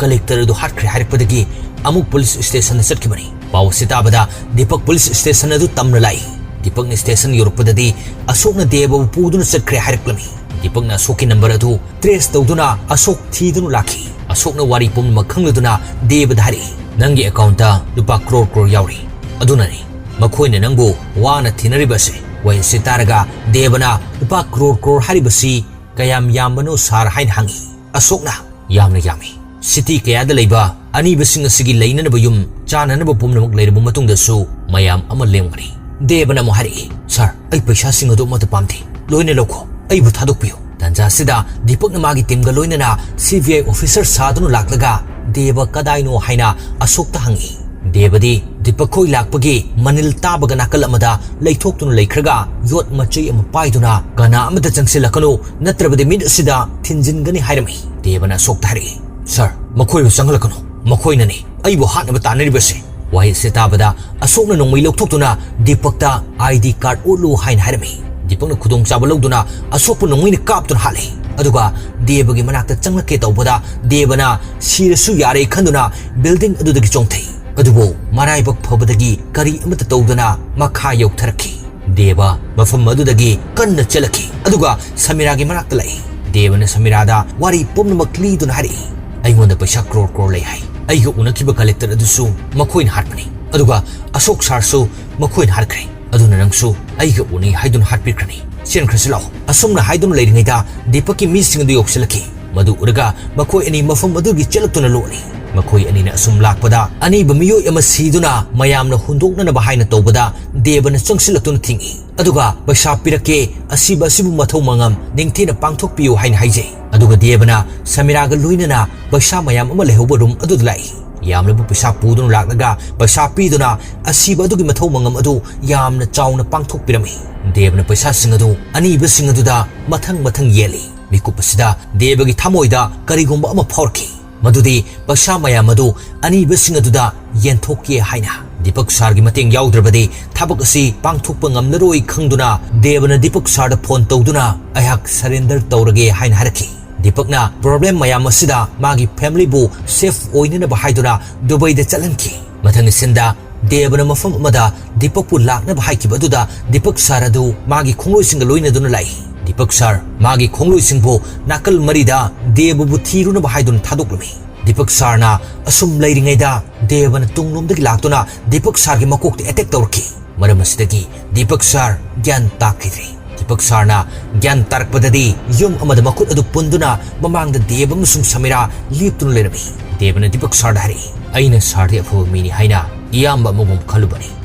collector ꯑꯗꯨ ꯍꯥꯠꯈ꯭ꯔꯦ ꯍꯥꯏꯔꯛꯄꯗꯒꯤ ꯑꯃꯨꯛ police stationꯗ ꯆꯠꯈꯤꯕꯅꯤ꯫ ꯄꯥꯎ ꯑꯁꯤ ꯇꯥꯕꯗ ꯗꯤꯄꯛ police station ꯑꯗꯨ ꯇꯝꯅ ꯂꯥꯛꯏ꯫ ꯗꯤꯄꯛꯅ station ꯌꯧꯔꯛꯄꯗꯗꯤ ꯑꯁꯣꯛꯅ ꯗꯦꯕꯕꯨ ꯄꯨꯗꯨꯅ ꯆꯠꯈ꯭ꯔꯦ ꯍꯥꯏꯔꯛꯂꯝꯃꯤ꯫ ꯗꯤꯄꯛꯅ ꯑꯁꯣꯛꯀꯤ number ꯑꯗꯨ trace ꯇꯧꯗꯨꯅ ꯑꯁꯣꯛ ꯊꯤꯗꯨꯅ ꯂꯥꯛꯈꯤ꯫ ꯑꯁꯣꯛꯅ ꯋꯥꯔꯤ ꯄꯨꯝꯅꯃꯛ ꯈꯪꯂꯗꯨꯅ ꯗꯦꯕꯗ ꯍꯥꯏꯔꯛꯏ, "ꯅꯪꯒꯤ accountꯇ ꯂꯨꯄꯥ crore crore ꯌꯥꯎꯔꯤ꯫ ꯑꯗꯨꯅꯅꯤ ꯃꯈꯣꯏꯅ ꯅꯪꯕꯨ ꯋꯥꯅ ꯊꯤꯅꯔꯤꯕ ꯑꯁꯤ꯫" ꯋꯥꯍꯩ ꯑꯁꯤ ꯇꯥꯔꯒ ꯗꯦꯕꯅ "ꯂꯨꯄꯥ crore crore ꯍꯥꯏꯔꯤꯕꯁꯤ ꯀꯌꯥꯝ ꯌꯥꯝꯕꯅꯣ sir?" ꯍꯥꯏꯅ ꯍꯪꯉꯤ꯫ ꯑꯁꯣꯛꯅ, "ꯌꯥꯝꯅ ꯌꯥꯝꯃꯤ꯫ City ꯀꯌꯥꯗ ꯂꯩꯕ ꯑꯅꯤꯕꯁꯤꯡ ꯑꯁꯤꯒꯤ ꯂꯩꯅꯅꯕ ꯌꯨꯝ, ꯆꯥꯅꯅꯕ ꯄꯨꯝꯅꯃꯛ ꯂꯩꯔꯕ ꯃꯇꯨꯡꯗꯁꯨ ꯃꯌꯥꯝ ꯑꯃ ꯂꯦꯝꯒꯅꯤ꯫" ꯗꯦꯕꯅ ꯑꯃꯨꯛ ꯍꯥꯏꯔꯛꯏ, "Sir, ꯑꯩ ꯄꯩꯁꯥꯁꯤꯡ ꯑꯗꯨ ꯑꯃꯠꯇ ꯄꯥꯝꯗꯦ꯫ ꯂꯣꯏꯅ ꯂꯧꯈꯣ꯫ ꯑꯩꯕꯨ ꯊꯥꯗꯣꯛꯄꯤꯌꯨ꯫" ꯇꯥꯟꯖꯥ ꯑꯁꯤꯗ ꯗꯤꯄꯛꯅ ꯃꯥꯒꯤ teamꯒ ꯂꯣꯏꯅꯅ C B I officer ꯁꯥꯗꯨꯅ ꯂꯥꯛꯂꯒ ꯗꯦꯕ ꯀꯗꯥꯏꯅꯣ ꯍꯥꯏꯅ ꯑꯁꯣꯛꯇ ꯍꯪꯉꯤ꯫ ꯗꯦꯕꯗꯤ ꯗꯤꯄꯛ ꯈꯣꯏ ꯂꯥꯛꯄꯒꯤ ꯃꯅꯤꯜ ꯇꯥꯕꯒ ꯅꯥꯀꯜ ꯑꯃꯗ ꯂꯩꯊꯣꯛꯇꯨꯅ ꯂꯩꯈ꯭ꯔꯒ ꯌꯣꯠ ꯃꯆꯩ ꯑꯃ ꯄꯥꯏꯗꯨꯅ, "ꯀꯅꯥ ꯑꯃꯠꯇ ꯆꯪꯁꯤꯜꯂꯛꯀꯅꯨ, ꯅꯠꯇ꯭ꯔꯕꯗꯤ ꯃꯤꯠ ꯑꯁꯤꯗ ꯊꯤꯟꯖꯤꯟꯒꯅꯤ" ꯍꯥꯏꯔꯝꯃꯤ꯫ ꯗꯦꯕꯅ ꯑꯁꯣꯛꯇ ꯍꯥꯏꯔꯛꯏ, "ꯁꯥꯔ, ꯃꯈꯣꯏꯕꯨ ꯆꯪꯍꯜꯂꯛꯀꯅꯨ, ꯃꯈꯣꯏꯅꯅꯤ ꯑꯩꯕꯨ ꯍꯥꯠꯅꯕ ꯇꯥꯟꯅꯔꯤꯕꯁꯦ"꯫ ꯋꯥꯍꯩ ꯑꯁꯤ ꯇꯥꯕꯗ ꯑꯁꯣꯛꯅ ꯅꯣꯡꯃꯩ ꯂꯧꯊꯣꯛꯇꯨꯅ ꯗꯤꯄꯛꯇ "ꯑꯥꯏ ꯗꯤ ꯀꯥꯔꯗ ꯎꯠꯂꯨ" ꯍꯥꯏꯅ ꯍꯥꯏꯔꯝꯃꯤ꯫ ꯗꯤꯄꯛꯅ ꯈꯨꯗꯣꯡꯆꯥꯕ ꯂꯧꯗꯨꯅ ꯑꯁꯣꯛꯄ ꯅꯣꯡꯃꯩꯅ ꯀꯥꯞꯇꯨꯅ ꯍꯥꯠꯂꯤ꯫ ꯑꯗꯨꯒ ꯗꯦꯕꯒꯤ ꯃꯅꯥꯛꯇ ꯆꯪꯂꯛꯀꯦ ꯇꯧꯕꯗ ꯗꯦꯕꯅ ꯁꯤꯔꯁꯨ ꯌꯥꯔꯦ ꯈꯟꯗꯨꯅ ꯕꯤꯜꯗꯤꯡ ꯑꯗꯨꯗꯒꯤ ꯆꯣꯡꯊꯩ꯫ ꯑꯗꯨꯕꯨ ꯃꯔꯥꯏꯕꯛ ꯐꯕꯗꯒꯤ ꯀꯔꯤ ꯑꯃꯠꯇ ꯇꯧꯗꯅ ꯃꯈꯥ ꯌꯧꯊꯔꯛꯈꯤ꯫ ꯗꯦꯕ ꯃꯐꯝ ꯑꯗꯨꯗꯒꯤ ꯀꯟꯅ ꯆꯦꯜꯂꯛꯈꯤ, ꯑꯗꯨꯒ ꯁꯃꯤꯔꯥꯒꯤ ꯃꯅꯥꯛꯇ ꯂꯥꯛꯏ꯫ ꯗꯦꯕꯅ ꯁꯃꯤꯔꯥꯗ ꯋꯥꯔꯤ ꯄꯨꯝꯅꯃꯛ ꯂꯤꯗꯨꯅ ꯍꯥꯏꯔꯛꯏ, "ꯑꯩꯉꯣꯟꯗ ꯄꯩꯁꯥ ꯀ꯭ꯔꯣꯔ ꯀ꯭ꯔꯣꯔ ꯂꯩ ꯍꯥꯏ꯫ ꯑꯩꯒ ꯎꯅꯈꯤꯕ ꯀꯂꯦꯛꯇꯔ ꯑꯗꯨꯁꯨ ꯃꯈꯣꯏꯅ ꯍꯥꯠꯄꯅꯤ, ꯑꯗꯨꯒ ꯑꯁꯣꯛ ꯁꯥꯔꯁꯨ ꯃꯈꯣꯏꯅ ꯍꯥꯠꯈ꯭ꯔꯦ꯫ ꯑꯗꯨꯅ ꯅꯪꯁꯨ ꯑꯩꯒ ꯎꯅꯩ ꯍꯥꯏꯗꯨꯅ ꯍꯥꯠꯄꯤꯈ꯭ꯔꯅꯤ꯫ ꯆꯦꯟꯈ꯭ꯔꯁꯤ ꯂꯥꯛꯑꯣ"꯫ ꯑꯁꯨꯝꯅ ꯍꯥꯏꯗꯨꯅ ꯂꯩꯔꯤꯉꯩꯗ ꯗꯤꯄꯛꯀꯤ ꯃꯤꯁꯤꯡ ꯑꯗꯨ ꯌꯧꯁꯤꯜꯂꯛꯈꯤ꯫ ꯃꯗꯨ ꯎꯔꯒ ꯃꯈꯣꯏ ꯑꯅꯤ ꯃꯐꯝ ꯑꯗꯨꯒꯤ ꯆꯦꯜꯂꯛꯇꯨꯅ ꯂꯣꯠꯂꯤ꯫ ꯃꯈꯣꯏ ꯑꯅꯤꯅ ꯑꯁꯨꯝ ꯂꯥꯛꯄꯗ ꯑꯅꯤꯕ ꯃꯤꯑꯣꯏ ꯑꯃ ꯁꯤꯗꯨꯅ ꯃꯌꯥꯝꯅ ꯍꯨꯟꯗꯣꯛꯅꯅꯕ ꯍꯥꯏꯅ ꯇꯧꯕꯗ ꯗꯦꯕꯅ ꯆꯪꯁꯤꯜꯂꯛꯇꯨꯅ ꯊꯤꯡꯏ꯫ ꯑꯗꯨꯒ "ꯄꯩꯁꯥ ꯄꯤꯔꯛꯀꯦ, ꯑꯁꯤꯕ ꯑꯁꯤꯕꯨ ꯃꯊꯧ ꯃꯉꯝ ꯅꯤꯡꯊꯤꯅ ꯄꯥꯡꯊꯣꯛꯄꯤꯌꯨ" ꯍꯥꯏꯅ ꯍꯥꯏꯖꯩ꯫ ꯑꯗꯨꯒ ꯗꯦꯕꯅ ꯁꯃꯤꯔꯥꯒ ꯂꯣꯏꯅꯅ ꯄꯩꯁꯥ ꯃꯌꯥꯝ ꯑꯃ ꯂꯩꯍꯧꯕ ꯔꯨꯝ ꯑꯗꯨꯗ ꯂꯥꯛꯏ꯫ ꯌꯥꯝꯂꯕ ꯄꯩꯁꯥ ꯄꯨꯗꯨꯅ ꯂꯥꯛꯂꯒ ꯄꯩꯁꯥ ꯄꯤꯗꯨꯅ ꯑꯁꯤꯕ ꯑꯗꯨꯒꯤ ꯃꯊꯧ ꯃꯉꯝ ꯑꯗꯨ ꯌꯥꯝꯅ ꯆꯥꯎꯅ ꯄꯥꯡꯊꯣꯛꯄꯤꯔꯝꯃꯤ꯫ ꯗꯦꯕꯅ ꯄꯩꯁꯥꯁꯤꯡ ꯑꯗꯨ ꯑꯅꯤꯕꯁꯤꯡ ꯑꯗꯨꯗ ꯃꯊꯪ ꯃꯊꯪ ꯌꯦꯜꯂꯤ꯫ ꯃꯤꯀꯨꯞ ꯑꯁꯤꯗ ꯗꯦꯕꯒꯤ ꯊꯃꯣꯏꯗ ꯀꯔꯤꯒꯨꯝꯕ ꯑꯃ ꯐꯥꯎꯔꯛꯈꯤ, ꯃꯗꯨꯗꯤ ꯄꯩꯁꯥ ꯃꯌꯥꯝ ꯑꯗꯨ ꯑꯅꯤꯕꯁꯤꯡ ꯑꯗꯨꯗ ꯌꯦꯟꯊꯣꯛꯀꯦ ꯍꯥꯏꯅ꯫ ꯗꯤꯄꯛ ꯁꯥꯔꯒꯤ ꯃꯇꯦꯡ ꯌꯥꯎꯗ꯭ꯔꯕꯗꯤ ꯊꯕꯛ ꯑꯁꯤ ꯄꯥꯡꯊꯣꯛꯄ ꯉꯝꯂꯔꯣꯏ ꯈꯪꯗꯨꯅ ꯗꯦꯕꯅ ꯗꯤꯄꯛ ꯁꯥꯔꯗ ꯐꯣꯟ ꯇꯧꯗꯨꯅ "ꯑꯩꯍꯥꯛ ꯁꯔꯦꯟꯗꯔ ꯇꯧꯔꯒꯦ" ꯍꯥꯏꯅ ꯍꯥꯏꯔꯛꯈꯤ꯫ ꯗꯤꯄꯛꯅ ꯄ꯭ꯔꯣꯕ꯭ꯂꯦꯝ ꯃꯌꯥꯝ ꯑꯁꯤꯗ ꯃꯥꯒꯤ ꯐꯦꯃꯤꯂꯤꯕꯨ ꯁꯦꯐ ꯑꯣꯏꯅꯅꯕ ꯍꯥꯏꯗꯨꯅ ꯗꯨꯕꯩꯗ ꯆꯠꯍꯟꯈꯤ꯫ ꯃꯊꯪꯒꯤ ꯁꯤꯟꯗ ꯗꯦꯕꯅ ꯃꯐꯝ ꯑꯃꯗ ꯗꯤꯄꯛꯄꯨ ꯂꯥꯛꯅꯕ ꯍꯥꯏꯈꯤꯕ ꯑꯗꯨꯗ ꯗꯤꯄꯛ ꯁꯥꯔ ꯑꯗꯨ ꯃꯥꯒꯤ ꯈꯣꯡꯂꯣꯏꯁꯤꯡꯒ ꯂꯣꯏꯅꯗꯨꯅ ꯂꯥꯛꯏ꯫ ꯗꯤꯄꯛ ꯁꯥꯔ ꯃꯥꯒꯤ ꯈꯣꯡꯂꯣꯏꯁꯤꯡꯕꯨ ꯅꯥꯀꯜ ꯃꯔꯤꯗ ꯗꯦꯕꯕꯨ ꯊꯤꯔꯨꯅꯕ ꯍꯥꯏꯗꯨꯅ ꯊꯥꯗꯣꯛꯂꯝꯃꯤ꯫ ꯗꯤꯄꯛ ꯁꯥꯔꯅ ꯑꯁꯨꯝ ꯂꯩꯔꯤꯉꯩꯗ ꯗꯦꯕꯅ ꯇꯨꯡꯂꯣꯝꯗꯒꯤ ꯂꯥꯛꯇꯨꯅ ꯗꯤꯄꯛ ꯁꯥꯔꯒꯤ ꯃꯀꯣꯛꯇ ꯑꯦꯇꯦꯛ ꯇꯧꯔꯛꯈꯤ꯫ ꯃꯔꯝ ꯑꯁꯤꯗꯒꯤ ꯗꯤꯄꯛ ꯁꯥꯔ ꯒ꯭ꯌꯥꯟ ꯇꯥꯈꯤꯗ꯭ꯔꯦ꯫ ꯗꯤꯄꯛ ꯁꯥꯔꯅ ꯒ꯭ꯌꯥꯟ ꯇꯥꯔꯛꯄꯗꯗꯤ ꯌꯨꯝ ꯑꯃꯗ ꯃꯈꯨꯠ ꯑꯗꯨ ꯄꯨꯟꯗꯨꯅ ꯃꯃꯥꯡꯗ ꯗꯦꯕ ꯑꯃꯁꯨꯡ ꯁꯃꯤꯔꯥ ꯂꯦꯞꯇꯨꯅ ꯂꯩꯔꯝꯃꯤ꯫ ꯗꯦꯕꯅ ꯗꯤꯄꯛ ꯁꯥꯔꯗ ꯍꯥꯏꯔꯛꯏ, "ꯑꯩꯅ ꯁꯥꯔꯗꯤ ꯑꯐꯕ ꯃꯤꯅꯤ ꯍꯥꯏꯅ ꯏꯌꯥꯝꯕ ꯑꯃꯒꯨꯝ ꯈꯜꯂꯨꯕꯅꯤ,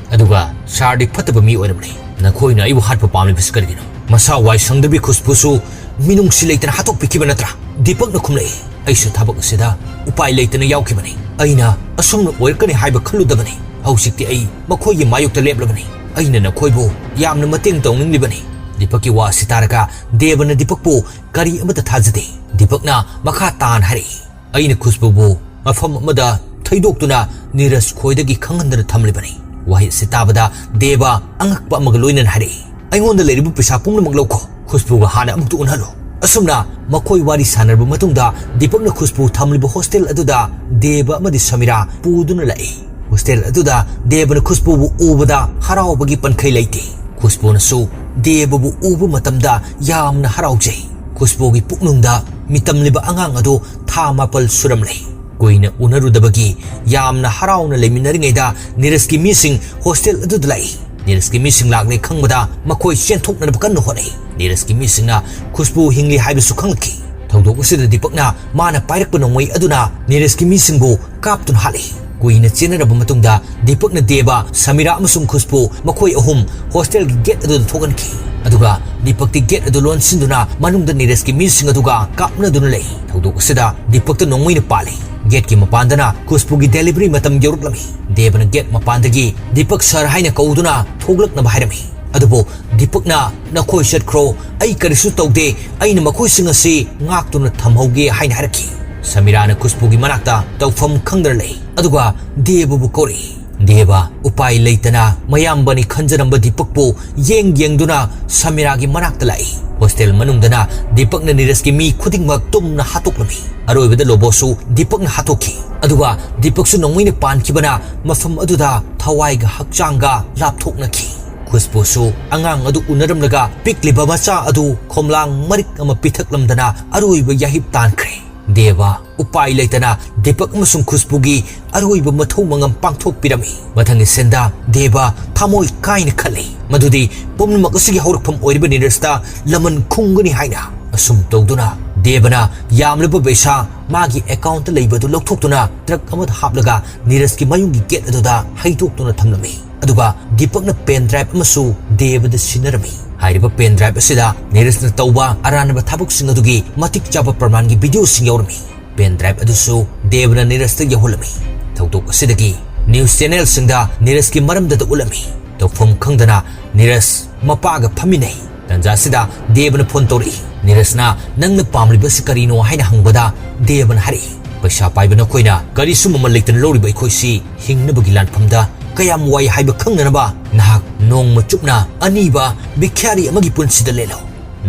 ꯑꯗꯨꯒ ꯁꯥꯔꯗꯤ ꯐꯠꯇꯕ ꯃꯤ ꯑꯣꯏꯔꯝꯂꯦ꯫ ꯅꯈꯣꯏꯅ ꯑꯩꯕꯨ ꯍꯥꯠꯄ ꯄꯥꯝꯂꯤꯕꯁꯤ ꯀꯔꯤꯒꯤꯅꯣ? ꯃꯁꯥ ꯋꯥꯏ ꯁꯪꯗꯕꯤ ꯈꯨꯁꯄꯨꯁꯨ ꯃꯤꯅꯨꯡꯁꯤ ꯂꯩꯇꯅ ꯍꯥꯠꯇꯣꯛꯄꯤꯈꯤꯕ ꯅꯠꯇ꯭ꯔꯥ?" ꯗꯤꯄꯛꯅ ꯈꯨꯝꯂꯛꯏ, "ꯑꯩꯁꯨ ꯊꯕꯛ ꯑꯁꯤꯗ ꯎꯄꯥꯏ ꯂꯩꯇꯅ ꯌꯥꯎꯈꯤꯕꯅꯤ꯫ ꯑꯩꯅ ꯑꯁꯨꯝꯅ ꯑꯣꯏꯔꯛꯀꯅꯤ ꯍꯥꯏꯕ ꯈꯜꯂꯨꯗꯕꯅꯤ꯫ "ꯍꯧꯖꯤꯛꯇꯤ ꯑꯩ ꯃꯈꯣꯏꯒꯤ ꯃꯥꯌꯣꯛꯇ ꯂꯦꯞꯂꯕꯅꯤ꯫ ꯑꯩꯅ ꯅꯈꯣꯏꯕꯨ ꯌꯥꯝꯅ ꯃꯇꯦꯡ ꯇꯧꯅꯤꯡꯂꯤꯕꯅꯤ꯫" ꯗꯤꯄꯛꯀꯤ ꯋꯥ ꯑꯁꯤ ꯇꯥꯔꯒ ꯗꯦꯕꯅ ꯗꯤꯄꯛꯄꯨ ꯀꯔꯤ ꯑꯃꯠꯇ ꯊꯥꯖꯗꯦ꯫ ꯗꯤꯄꯛꯅ ꯃꯈꯥ ꯇꯥꯅ ꯍꯥꯏꯔꯛꯏ, "ꯑꯩꯅ ꯈꯨꯁꯕꯨꯕꯨ ꯃꯐꯝ ꯑꯃꯗ ꯊꯩꯗꯣꯛꯇꯨꯅ ꯅꯤꯔꯖ ꯈꯣꯏꯗꯒꯤ ꯈꯪꯍꯟꯗꯅ ꯊꯝꯂꯤꯕꯅꯤ꯫" ꯋꯥꯍꯩ ꯑꯁꯤ ꯇꯥꯕꯗ ꯗꯦꯕ ꯑꯉꯛꯄ ꯑꯃꯒ ꯂꯣꯏꯅꯅ ꯍꯥꯏꯔꯛꯏ, "ꯑꯩꯉꯣꯟꯗ ꯂꯩꯔꯤꯕ ꯄꯩꯁꯥ ꯄꯨꯝꯅꯃꯛ ꯂꯧꯈꯣ, ꯈꯨꯁꯕꯨꯒ ꯍꯥꯟꯅ ꯑꯃꯨꯛꯇ ꯎꯅꯍꯜꯂꯨ꯫" ꯑꯁꯨꯝꯅ ꯃꯈꯣꯏ ꯋꯥꯔꯤ ꯁꯥꯟꯅꯔꯕ ꯃꯇꯨꯡꯗ ꯗꯤꯄꯛꯅ ꯈꯨꯁꯕꯨ ꯊꯝꯂꯤꯕ ꯍꯣꯁꯇꯦꯜ ꯑꯗꯨꯗ ꯗꯦꯕ ꯑꯃꯗꯤ ꯁꯃꯤꯔꯥ ꯄꯨꯗꯨꯅ ꯂꯥꯛꯏ꯫ ꯍꯣꯁꯇꯦꯜ ꯑꯗꯨꯗ ꯗꯦꯕꯅ ꯈꯨꯁꯕꯨꯕꯨ ꯎꯕꯗ ꯍꯔꯥꯎꯕꯒꯤ ꯄꯟꯈꯩ ꯂꯩꯇꯦ꯫ ꯈꯨꯁꯕꯨꯅꯁꯨ ꯗꯦꯕꯕꯨ ꯎꯕ ꯃꯇꯝꯗ ꯌꯥꯝꯅ ꯍꯔꯥꯎꯖꯩ꯫ ꯈꯨꯁꯕꯨꯒꯤ ꯄꯨꯛꯅꯨꯡꯗ ꯃꯤꯇꯝꯂꯤꯕ ꯑꯉꯥꯡ ꯑꯗꯨ ꯊꯥ ꯃꯥꯄꯜ ꯁꯨꯔꯝꯂꯦ꯫ ꯀꯨꯏꯅ ꯎꯅꯔꯨꯗꯕꯒꯤ ꯌꯥꯝꯅ ꯍꯔꯥꯎꯅ ꯂꯩꯃꯤꯟꯅꯔꯤꯉꯩꯗ ꯅꯤꯔꯖꯀꯤ ꯃꯤꯁꯤꯡ ꯍꯣꯁꯇꯦꯜ ꯑꯗꯨꯗ ꯂꯥꯛꯏ꯫ ꯅꯤꯔꯖꯀꯤ ꯃꯤꯁꯤꯡ ꯂꯥꯛꯂꯦ ꯈꯪꯕꯗ ꯃꯈꯣꯏ ꯆꯦꯟꯊꯣꯛꯅꯅꯕ ꯀꯟꯅ ꯍꯣꯠꯅꯩ꯫ ꯅꯤꯔꯖꯀꯤ ꯃꯤꯁꯤꯡꯅ ꯈꯨꯁꯕꯨ ꯍꯤꯡꯂꯤ ꯍꯥꯏꯕꯁꯨ ꯈꯪꯂꯛꯈꯤ꯫ ꯊꯧꯗꯣꯛ ꯑꯁꯤꯗ ꯗꯤꯄꯛꯅ ꯃꯥꯅ ꯄꯥꯏꯔꯛꯄ ꯅꯣꯡꯃꯩ ꯑꯗꯨꯅ ꯅꯤꯔꯖꯀꯤ ꯃꯤꯁꯤꯡꯕꯨ ꯀꯥꯞꯇꯨꯅ ꯍꯥꯠꯂꯤ꯫ ꯀꯨꯏꯅ ꯆꯦꯟꯅꯔꯕ ꯃꯇꯨꯡꯗ ꯗꯤꯄꯛꯅ ꯗꯦꯕ, ꯁꯃꯤꯔꯥ ꯑꯃꯁꯨꯡ ꯈꯨꯁꯕꯨ ꯃꯈꯣꯏ ꯑꯍꯨꯝ ꯍꯣꯁꯇꯦꯜꯒꯤ ꯒꯦꯠ ꯑꯗꯨꯗ ꯊꯣꯛꯍꯟꯈꯤ꯫ ꯑꯗꯨꯒ ꯗꯤꯄꯛꯇꯤ ꯒꯦꯠ ꯑꯗꯨ ꯂꯣꯟꯁꯤꯟꯗꯨꯅ ꯃꯅꯨꯡꯗ ꯅꯤꯔꯖꯀꯤ ꯃꯤꯁꯤꯡ ꯑꯗꯨꯒ ꯀꯥꯞꯅꯗꯨꯅ ꯂꯩ꯫ ꯊꯧꯗꯣꯛ ꯑꯁꯤꯗ ꯗꯤꯄꯛꯇ ꯅꯣꯡꯃꯩꯅ ꯄꯥꯜꯂꯤ꯫ ꯒꯦꯠꯀꯤ ꯃꯄꯥꯟꯗꯅ ꯈꯨꯁꯕꯨꯒꯤ ꯗꯦꯂꯤꯚꯔꯤ ꯃꯇꯝ ꯌꯧꯔꯛꯂꯝꯃꯤ꯫ ꯗꯦꯕꯅ ꯒꯦꯠ ꯃꯄꯥꯟꯗꯒꯤ ꯗꯤꯄꯛ ꯁꯔ ꯍꯥꯏꯅ ꯀꯧꯗꯨꯅ ꯊꯣꯛꯂꯛꯅꯕ ꯍꯥꯏꯔꯝꯃꯤ꯫ ꯑꯗꯨꯕꯨ ꯗꯤꯄꯛꯅ, "ꯅꯈꯣꯏ ꯆꯠꯈ꯭ꯔꯣ, ꯑꯩ ꯀꯔꯤꯁꯨ ꯇꯧꯗꯦ, ꯑꯩꯅ ꯃꯈꯣꯏꯁꯤꯡ ꯑꯁꯤ ꯉꯥꯛꯇꯨꯅ ꯊꯝꯍꯧꯒꯦ" ꯍꯥꯏꯅ ꯍꯥꯏꯔꯛꯈꯤ꯫ ꯁꯃꯤꯔꯥꯅ ꯈꯨꯁꯕꯨꯒꯤ ꯃꯅꯥꯛꯇ ꯇꯧꯐꯝ ꯈꯪꯗꯅ ꯂꯩ, ꯑꯗꯨꯒ ꯗꯦꯕꯕꯨ ꯀꯧꯔꯛꯏ꯫ ꯗꯦꯕ ꯎꯄꯥꯏ ꯂꯩꯇꯅ ꯃꯌꯥꯝꯕꯅꯤ ꯈꯟꯖꯔꯝꯕ ꯗꯤꯄꯛꯄꯨ ꯌꯦꯡ ꯌꯦꯡꯗꯨꯅ ꯁꯃꯤꯔꯥꯒꯤ ꯃꯅꯥꯛꯇ ꯂꯥꯛꯏ꯫ ꯍꯣꯁꯇꯦꯜ ꯃꯅꯨꯡꯗꯅ ꯗꯤꯄꯛꯅ ꯅꯤꯔꯖꯀꯤ ꯃꯤ ꯈꯨꯗꯤꯡꯃꯛ ꯇꯨꯝꯅ ꯍꯥꯠꯇꯣꯛꯂꯝꯃꯤ꯫ ꯑꯔꯣꯏꯕꯗ ꯂꯣꯕꯣꯁꯨ ꯗꯤꯄꯛꯅ ꯍꯥꯠꯇꯣꯛꯈꯤ꯫ ꯑꯗꯨꯒ ꯗꯤꯄꯛꯁꯨ ꯅꯣꯡꯃꯩꯅ ꯄꯥꯟꯈꯤꯕꯅ ꯃꯐꯝ ꯑꯗꯨꯗ ꯊꯋꯥꯏꯒ ꯍꯛꯆꯥꯡꯒ ꯂꯥꯞꯊꯣꯛꯅꯈꯤ꯫ ꯈꯨꯁꯕꯨꯁꯨ ꯑꯉꯥꯡ ꯑꯗꯨ ꯎꯅꯔꯝꯂꯒ ꯄꯤꯛꯂꯤꯕ ꯃꯆꯥ ꯑꯗꯨ ꯈꯣꯝꯂꯥꯡ ꯃꯔꯤꯛ ꯑꯃ ꯄꯤꯊꯛꯂꯝꯗꯅ ꯑꯔꯣꯏꯕ ꯌꯥꯍꯤꯞ ꯇꯥꯟꯈ꯭ꯔꯦ꯫ ꯗꯦꯕ ꯎꯄꯥꯏ ꯂꯩꯇꯅ ꯗꯤꯄꯛ ꯑꯃꯁꯨꯡ ꯈꯨꯁꯕꯨꯒꯤ ꯑꯔꯣꯏꯕ ꯃꯊꯧ ꯃꯉꯝ ꯄꯥꯡꯊꯣꯛꯄꯤꯔꯝꯃꯤ꯫ ꯃꯊꯪꯒꯤ ꯁꯤꯟꯗ ꯗꯦꯕ ꯊꯃꯣꯏ ꯀꯥꯏꯅ ꯈꯜꯂꯤ ꯃꯗꯨꯗꯤ ꯄꯨꯝꯅꯃꯛ ꯑꯁꯤꯒꯤ ꯍꯧꯔꯛꯐꯝ ꯑꯣꯏꯔꯤꯕ ꯅꯤꯔꯖꯇ ꯂꯃꯟ ꯈꯨꯝꯒꯅꯤ ꯍꯥꯏꯅ꯫ ꯑꯁꯨꯝ ꯇꯧꯗꯨꯅ ꯗꯦꯕꯅ ꯌꯥꯝꯂꯕ ꯄꯩꯁꯥ ꯃꯥꯒꯤ ꯑꯦꯀꯥꯎꯟꯇ ꯂꯩꯕ ꯑꯗꯨ ꯂꯧꯊꯣꯛꯇꯨꯅ ꯇ꯭ꯔꯛ ꯑꯃꯗ ꯍꯥꯞꯂꯒ ꯅꯤꯔꯖꯀꯤ ꯃꯌꯨꯝꯒꯤ ꯒꯦꯠ ꯑꯗꯨꯗ ꯍꯩꯗꯣꯛꯇꯨꯅ ꯊꯝꯂꯝꯃꯤ꯫ ꯑꯗꯨꯒ ꯗꯤꯄꯛꯅ ꯄꯦꯟ ꯗ꯭ꯔꯥꯏꯚ ꯑꯃꯁꯨ ꯗꯦꯕꯗ ꯁꯤꯟꯅꯔꯝꯃꯤ꯫ ꯍꯥꯏꯔꯤꯕ ꯄꯦꯟ ꯗ꯭ꯔꯥꯏꯚ ꯑꯁꯤꯗ ꯅꯤꯔꯖꯅ ꯇꯧꯕ ꯑꯔꯥꯟꯕ ꯊꯕꯛꯁꯤꯡ ꯑꯗꯨꯒꯤ ꯃꯇꯤꯛ ꯆꯥꯕ ꯄ꯭ꯔꯃꯥꯟꯒꯤ ꯚꯤꯗꯤꯑꯣꯁꯤꯡ ꯌꯥꯎꯔꯝꯃꯤ꯫ ꯄꯦꯟ ꯗ꯭ꯔꯥꯏꯚ ꯑꯗꯨꯁꯨ ꯗꯦꯕꯅ ꯅꯤꯔꯖꯇ ꯌꯧꯍꯜꯂꯝꯃꯤ꯫ ꯊꯧꯗꯣꯛ ꯑꯁꯤꯗꯒꯤ ꯅ꯭ꯌꯨꯁ ꯆꯦꯅꯦꯜꯁꯤꯡꯗ ꯅꯤꯔꯖꯀꯤ ꯃꯔꯝꯗꯗ ꯎꯠꯂꯝꯃꯤ꯫ ꯇꯧꯐꯝ ꯈꯪꯗꯅ ꯅꯤꯔꯖ ꯃꯄꯥꯒ ꯐꯝꯃꯤꯟꯅꯩ꯫ ꯇꯟꯖꯥꯁꯤꯗ ꯗꯦꯕꯅ ꯐꯣꯟ ꯇꯧꯔꯛꯏ꯫ ꯅꯤꯔꯖꯅ "ꯅꯪꯅ ꯄꯥꯝꯂꯤꯕꯁꯤ ꯀꯔꯤꯅꯣ?" ꯍꯥꯏꯅ ꯍꯪꯕꯗ ꯗꯦꯕꯅ ꯍꯥꯏꯔꯛꯏ, "ꯄꯩꯁꯥ ꯄꯥꯏꯕ ꯅꯈꯣꯏꯅ ꯀꯔꯤꯁꯨ ꯃꯃꯜ ꯂꯩꯇꯅ ꯂꯧꯔꯤꯕ ꯑꯩꯈꯣꯏꯁꯤ ꯍꯤꯡꯅꯕꯒꯤ ꯂꯥꯟꯐꯝꯗ ꯀꯌꯥꯝ ꯋꯥꯏ ꯍꯥꯏꯕ ꯈꯪꯅꯅꯕ ꯅꯍꯥꯛ ꯅꯣꯡꯃ ꯆꯨꯞꯅ ꯑꯅꯤꯕ ꯚꯤꯈ꯭ꯌꯥꯔꯤ ꯑꯃꯒꯤ ꯄꯨꯟꯁꯤꯗ ꯂꯦꯜꯂꯨ꯫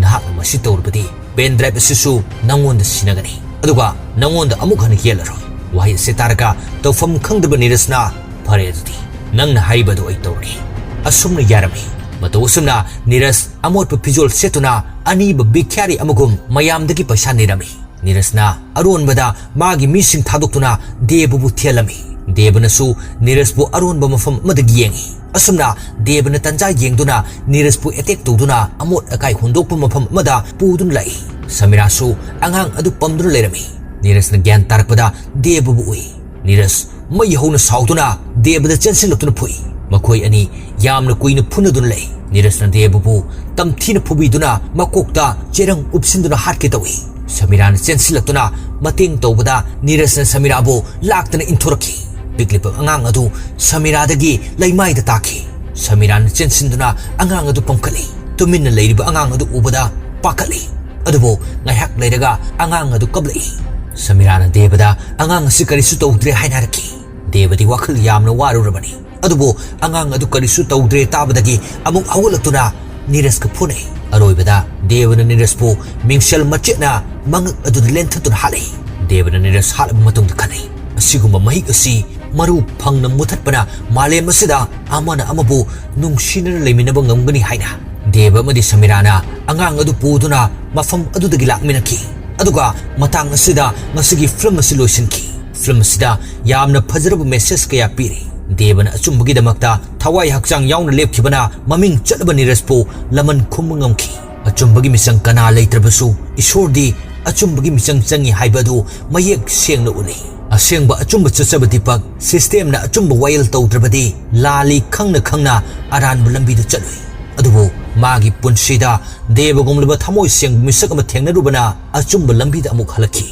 ꯅꯍꯥꯛꯅ ꯃꯁꯤ ꯇꯧꯔꯕꯗꯤ ꯄꯦꯟ ꯗ꯭ꯔꯥꯏꯚ ꯑꯁꯤꯁꯨ ꯅꯪꯉꯣꯟꯗ ꯁꯤꯟꯅꯒꯅꯤ, ꯑꯗꯨꯒ ꯅꯪꯉꯣꯟꯗ ꯑꯃꯨꯛ ꯍꯟꯅ ꯌꯦꯜꯂꯔꯣꯏ꯫" ꯋꯥꯍꯩ ꯑꯁꯤ ꯇꯥꯔꯒ ꯇꯧꯐꯝ ꯈꯪꯗꯕ ꯅꯤꯔꯖꯅ, "ꯐꯔꯦ, ꯑꯗꯨꯗꯤ ꯅꯪꯅ ꯍꯥꯏꯕꯗꯨ ꯑꯩ ꯇꯧꯔꯒꯦ꯫" ꯑꯁꯨꯝꯅ ꯌꯥꯔꯝꯃꯤ꯫ ꯃꯇꯧ ꯑꯁꯨꯝꯅ ꯅꯤꯔꯖ ꯑꯃꯣꯠꯄ ꯐꯤꯖꯣꯜ ꯁꯦꯠꯇꯨꯅ ꯑꯅꯤꯕ ꯚꯤꯈ꯭ꯌꯥꯔꯤ ꯑꯃꯒꯨꯝ ꯃꯌꯥꯝꯗꯒꯤ ꯄꯩꯁꯥ ꯅꯤꯔꯝꯃꯤ꯫ ꯅꯤꯔꯖꯅ ꯑꯔꯣꯟꯕꯗ ꯃꯥꯒꯤ ꯃꯤꯁꯤꯡ ꯊꯥꯗꯣꯛꯇꯨꯅ ꯗꯦꯕꯕꯨ ꯊꯤꯍꯜꯂꯝꯃꯤ꯫ ꯗꯦꯕꯅꯁꯨ ꯅꯤꯔꯖꯄꯨ ꯑꯔꯣꯟꯕ ꯃꯐꯝ ꯑꯃꯗꯒꯤ ꯌꯦꯡꯉꯤ꯫ ꯑꯁꯨꯝꯅ ꯗꯦꯕꯅ ꯇꯟꯖꯥ ꯌꯦꯡꯗꯨꯅ ꯅꯤꯔꯖꯄꯨ ꯑꯦꯇꯦꯛ ꯇꯧꯗꯨꯅ ꯑꯃꯣꯠ ꯑꯀꯥꯏ ꯍꯨꯟꯗꯣꯛꯄ ꯃꯐꯝ ꯑꯃꯗ ꯄꯨꯗꯨꯅ ꯂꯥꯛꯏ꯫ ꯁꯃꯤꯔꯥꯁꯨ ꯑꯉꯥꯡ ꯑꯗꯨ ꯄꯝꯗꯨꯅ ꯂꯩꯔꯝꯃꯤ꯫ ꯅꯤꯔꯖꯅ ꯒ꯭ꯌꯥꯟ ꯇꯥꯔꯛꯄꯗ ꯗꯦꯕꯕꯨ ꯎꯏ꯫ ꯅꯤꯔꯖ ꯃꯩ ꯍꯧꯅ ꯁꯥꯎꯗꯨꯅ ꯗꯦꯕꯗ ꯆꯦꯟꯁꯤꯜꯂꯛꯇꯨꯅ ꯐꯨꯏ꯫ ꯃꯈꯣꯏ ꯑꯅꯤ ꯌꯥꯝꯅ ꯀꯨꯏꯅ ꯐꯨꯅꯗꯨꯅ ꯂꯩ꯫ ꯅꯤꯔꯖꯅ ꯗꯦꯕꯕꯨ ꯇꯝꯊꯤꯅ ꯐꯨꯕꯤꯗꯨꯅ ꯃꯀꯣꯛꯇ ꯆꯦꯔꯪ ꯎꯞꯁꯤꯟꯗꯨꯅ ꯍꯥꯠꯀꯦ ꯇꯧꯏ꯫ ꯁꯃꯤꯔꯥꯅ ꯆꯦꯟꯁꯤꯜꯂꯛꯇꯨꯅ ꯃꯇꯦꯡ ꯇꯧꯕꯗ ꯅꯤꯔꯖꯅ ꯁꯃꯤꯔꯥꯕꯨ ꯂꯥꯛꯇꯅ ꯏꯟꯊꯣꯔꯛꯈꯤ꯫ ꯄꯤꯛꯂꯤꯕ ꯑꯉꯥꯡ ꯑꯗꯨ ꯁꯃꯤꯔꯥꯗꯒꯤ ꯂꯩꯃꯥꯏꯗ ꯇꯥꯈꯤ꯫ ꯁꯃꯤꯔꯥꯅ ꯆꯦꯟꯁꯤꯟꯗꯨꯅ ꯑꯉꯥꯡ ꯑꯗꯨ ꯄꯝꯈꯠꯂꯤ꯫ ꯇꯨꯃꯤꯟꯅ ꯂꯩꯔꯤꯕ ꯑꯉꯥꯡ ꯑꯗꯨ ꯎꯕꯗ ꯄꯥꯈꯠꯂꯤ꯫ ꯑꯗꯨꯕꯨ ꯉꯥꯏꯍꯥꯛ ꯂꯩꯔꯒ ꯑꯉꯥꯡ ꯑꯗꯨ ꯀꯞꯂꯛꯏ꯫ ꯁꯃꯤꯔꯥꯅ ꯗꯦꯕꯗ "ꯑꯉꯥꯡ ꯑꯁꯤ ꯀꯔꯤꯁꯨ ꯇꯧꯗ꯭ꯔꯦ" ꯍꯥꯏꯅ ꯍꯥꯏꯔꯛꯈꯤ꯫ ꯗꯦꯕꯗꯤ ꯋꯥꯈꯜ ꯌꯥꯝꯅ ꯋꯥꯔꯨꯔꯕꯅꯤ꯫ ꯑꯗꯨꯕꯨ ꯑꯉꯥꯡ ꯑꯗꯨ ꯀꯔꯤꯁꯨ ꯇꯧꯗ꯭ꯔꯦ ꯇꯥꯕꯗꯒꯤ ꯑꯃꯨꯛ ꯍꯧꯒꯠꯂꯛꯇꯨꯅ ꯅꯤꯔꯖꯀ ꯐꯨꯅꯩ꯫ ꯑꯔꯣꯏꯕꯗ ꯗꯦꯕꯅ ꯅꯤꯔꯖꯄꯨ ꯃꯤꯡꯁꯦꯜ ꯃꯆꯦꯠꯅ ꯃꯉꯛ ꯑꯗꯨꯗ ꯂꯦꯟꯊꯠꯇꯨꯅ ꯍꯥꯠꯂꯤ꯫ ꯗꯦꯕꯅ ꯅꯤꯔꯖ ꯍꯥꯠꯂꯕ ꯃꯇꯨꯡꯗ ꯈꯜꯂꯤ, "ꯑꯁꯤꯒꯨꯝꯕ ꯃꯍꯤꯛ ꯑꯁꯤ ꯃꯔꯨ ꯐꯪꯅ ꯃꯨꯊꯠꯄꯅ ꯃꯥꯂꯦꯝ ꯑꯁꯤꯗ ꯑꯃꯅ ꯑꯃꯕꯨ ꯅꯨꯡꯁꯤꯅꯅ ꯂꯩꯃꯤꯟꯅꯕ ꯉꯝꯒꯅꯤ" ꯍꯥꯏꯅ꯫ ꯗꯦꯕ ꯑꯃꯗꯤ ꯁꯃꯤꯔꯥꯅ ꯑꯉꯥꯡ ꯑꯗꯨ ꯄꯨꯗꯨꯅ ꯃꯐꯝ ꯑꯗꯨꯗꯒꯤ ꯂꯥꯛꯃꯤꯟꯅꯈꯤ꯫ ꯑꯗꯨꯒ ꯃꯇꯥꯡ ꯑꯁꯤꯗ ꯉꯁꯤꯒꯤ ꯐꯤꯂꯝ ꯑꯁꯤ ꯂꯣꯏꯁꯤꯟꯈꯤ꯫ ꯐꯤꯂꯝ ꯑꯁꯤꯗ ꯌꯥꯝꯅ ꯐꯖꯔꯕ ꯃꯦꯁꯦꯖ ꯀꯌꯥ ꯄꯤꯔꯤ꯫ ꯗꯦꯕꯅ ꯑꯆꯨꯝꯕꯒꯤꯗꯃꯛꯇ ꯊꯋꯥꯏ ꯍꯛꯆꯥꯡ ꯌꯥꯎꯅ ꯂꯦꯞꯈꯤꯕꯅ ꯃꯃꯤꯡ ꯆꯠꯂꯕ ꯅꯤꯔꯖꯄꯨ ꯂꯃꯟ ꯈꯨꯝꯕ ꯉꯝꯈꯤ꯫ ꯑꯆꯨꯝꯕꯒꯤ ꯃꯤꯆꯪ ꯀꯅꯥ ꯂꯩꯇ꯭ꯔꯕꯁꯨ ꯏꯁꯣꯔꯗꯤ ꯑꯆꯨꯝꯕꯒꯤ ꯃꯤꯆꯪ ꯆꯪꯏ ꯍꯥꯏꯕ ꯑꯗꯨ ꯃꯌꯦꯛ ꯁꯦꯡꯅ ꯎꯠꯂꯤ꯫ ꯑꯁꯦꯡꯕ ꯑꯆꯨꯝꯕ ꯆꯠꯆꯕ ꯗꯤꯄꯛ ꯁꯤꯁꯇꯦꯝꯅ ꯑꯆꯨꯝꯕ ꯋꯥꯌꯦꯜ ꯇꯧꯗ꯭ꯔꯕꯗꯤ ꯂꯥꯜꯂꯤ ꯈꯪꯅ ꯈꯪꯅ ꯑꯔꯥꯟꯕ ꯂꯝꯕꯤꯗ ꯆꯠꯂꯨꯏ꯫ ꯑꯗꯨꯕꯨ ꯃꯥꯒꯤ ꯄꯨꯟꯁꯤꯗ ꯗꯦꯕꯒꯨꯝꯂꯕ ꯊꯃꯣꯏ ꯁꯦꯡꯕ ꯃꯤꯁꯛ ꯑꯃ ꯊꯦꯡꯅꯔꯨꯕꯅ ꯑꯆꯨꯝꯕ ꯂꯝꯕꯤꯗ ꯑꯃꯨꯛ ꯍꯜꯂꯛꯈꯤ꯫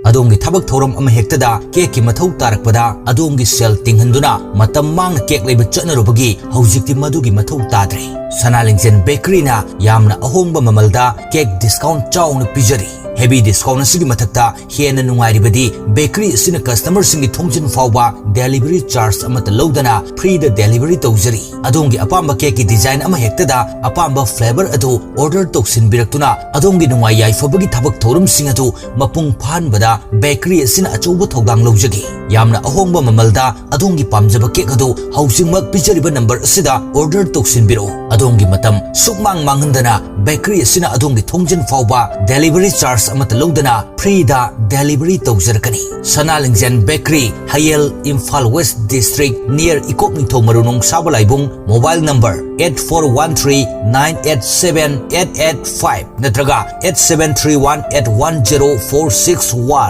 ꯑꯗꯣꯝꯒꯤ ꯊꯕꯛ ꯊꯧꯔꯝ ꯑꯃ ꯍꯦꯛꯇꯗ ꯀꯦꯛꯀꯤ ꯃꯊꯧ ꯇꯥꯔꯛꯄꯗ ꯑꯗꯣꯝꯒꯤ ꯁꯦꯜ ꯇꯤꯡꯍꯟꯗꯨꯅ ꯃꯇꯝ ꯃꯥꯡꯅ ꯀꯦꯛ ꯂꯩꯕ ꯆꯠꯅꯔꯨꯕꯒꯤ ꯍꯧꯖꯤꯛꯇꯤ ꯃꯗꯨꯒꯤ ꯃꯊꯧ ꯇꯥꯗ꯭ꯔꯦ꯫ ꯁꯅꯥ ꯂꯤꯡꯖꯦꯜ ꯕꯦꯀꯔꯤꯅ ꯌꯥꯝꯅ ꯑꯍꯣꯡꯕ ꯃꯃꯜꯗ ꯀꯦꯛ ꯗꯤꯁꯀꯥꯎꯟ ꯆꯥꯎꯅ ꯄꯤꯖꯔꯤ꯫ ꯍꯦꯚꯤ ꯗꯤꯁꯀꯥꯎꯟ ꯑꯁꯤꯒꯤ ꯃꯊꯛꯇ ꯍꯦꯟꯅ ꯅꯨꯡꯉꯥꯏꯔꯤꯕꯗꯤ ꯕꯦꯀꯔꯤ ꯑꯁꯤꯅ ꯀꯁꯇꯃꯔꯁꯤꯡꯒꯤ ꯊꯣꯡꯖꯤꯟ ꯐꯥꯎꯕ ꯗꯦꯂꯤꯚꯔꯤ ꯆꯥꯔꯖ ꯑꯃꯠꯇ ꯂꯧꯗꯅ ꯐ꯭ꯔꯤꯗ ꯗꯦꯂꯤꯚꯔꯤ ꯇꯧꯖꯔꯤ꯫ ꯑꯗꯣꯝꯒꯤ ꯑꯄꯥꯝꯕ ꯀꯦꯛꯀꯤ ꯗꯤꯖꯥꯏꯟ ꯑꯃ ꯍꯦꯛꯇꯗ ꯑꯄꯥꯝꯕ ꯐ꯭ꯂꯦꯚꯔ ꯑꯗꯨ ꯑꯣꯔꯗꯔ ꯇꯧꯁꯤꯟꯕꯤꯔꯛꯇꯨꯅ ꯑꯗꯣꯝꯒꯤ ꯅꯨꯡꯉꯥꯏ ꯌꯥꯏꯐꯕꯒꯤ ꯊꯕꯛ ꯊꯧꯔꯝꯁꯤꯡ ꯑꯗꯨ ꯃꯄꯨꯡ ꯐꯥꯍꯟꯕꯗ ꯕꯦꯀꯔꯤ ꯑꯁꯤꯅ ꯑꯆꯧꯕ ꯊꯧꯗꯥꯡ ꯂꯧꯖꯒꯦ꯫ ꯌꯥꯝꯅ ꯑꯍꯣꯡꯕ ꯃꯃꯜꯗ ꯑꯗꯣꯝꯒꯤ ꯄꯥꯝꯖꯕ ꯀꯦꯛ ꯑꯗꯨ ꯍꯧꯖꯤꯛꯃꯛ ꯄꯤꯖꯔꯤꯕ ꯅꯝꯕꯔ ꯑꯁꯤꯗ ꯑꯣꯔꯗꯔ ꯇꯧꯁꯤꯟꯕꯤꯔꯛꯎ꯫ ꯑꯗꯣꯝꯒꯤ ꯃꯇꯝ ꯁꯨꯛꯃꯥꯡ ꯃꯥꯡꯍꯟꯗꯅ ꯕꯦꯀꯔꯤ ꯑꯁꯤꯅ ꯑꯗꯣꯝꯒꯤ ꯊꯣꯡꯖꯤꯟ ꯐꯥꯎꯕ ꯗꯦꯂꯤꯚꯔꯤ ꯆꯥꯔꯖ ꯑꯃꯠꯇ ꯂꯧꯗꯅ ꯐ꯭ꯔꯤꯗ ꯗꯦꯂꯤꯚꯔꯤ ꯇꯧꯖꯔꯛꯀꯅꯤ꯫ Sana Lingjel bakery, Hayel, Imphal west district, near Ikok Ningthou ꯃꯔꯨ ꯅꯣꯡꯁꯥꯕ ꯂꯥꯏꯕꯨꯡ꯫ Mobile number eight four one three nine eight seven eight eight five ꯅꯠꯇ꯭ꯔꯒ eight seven three one eight one zero four six one꯫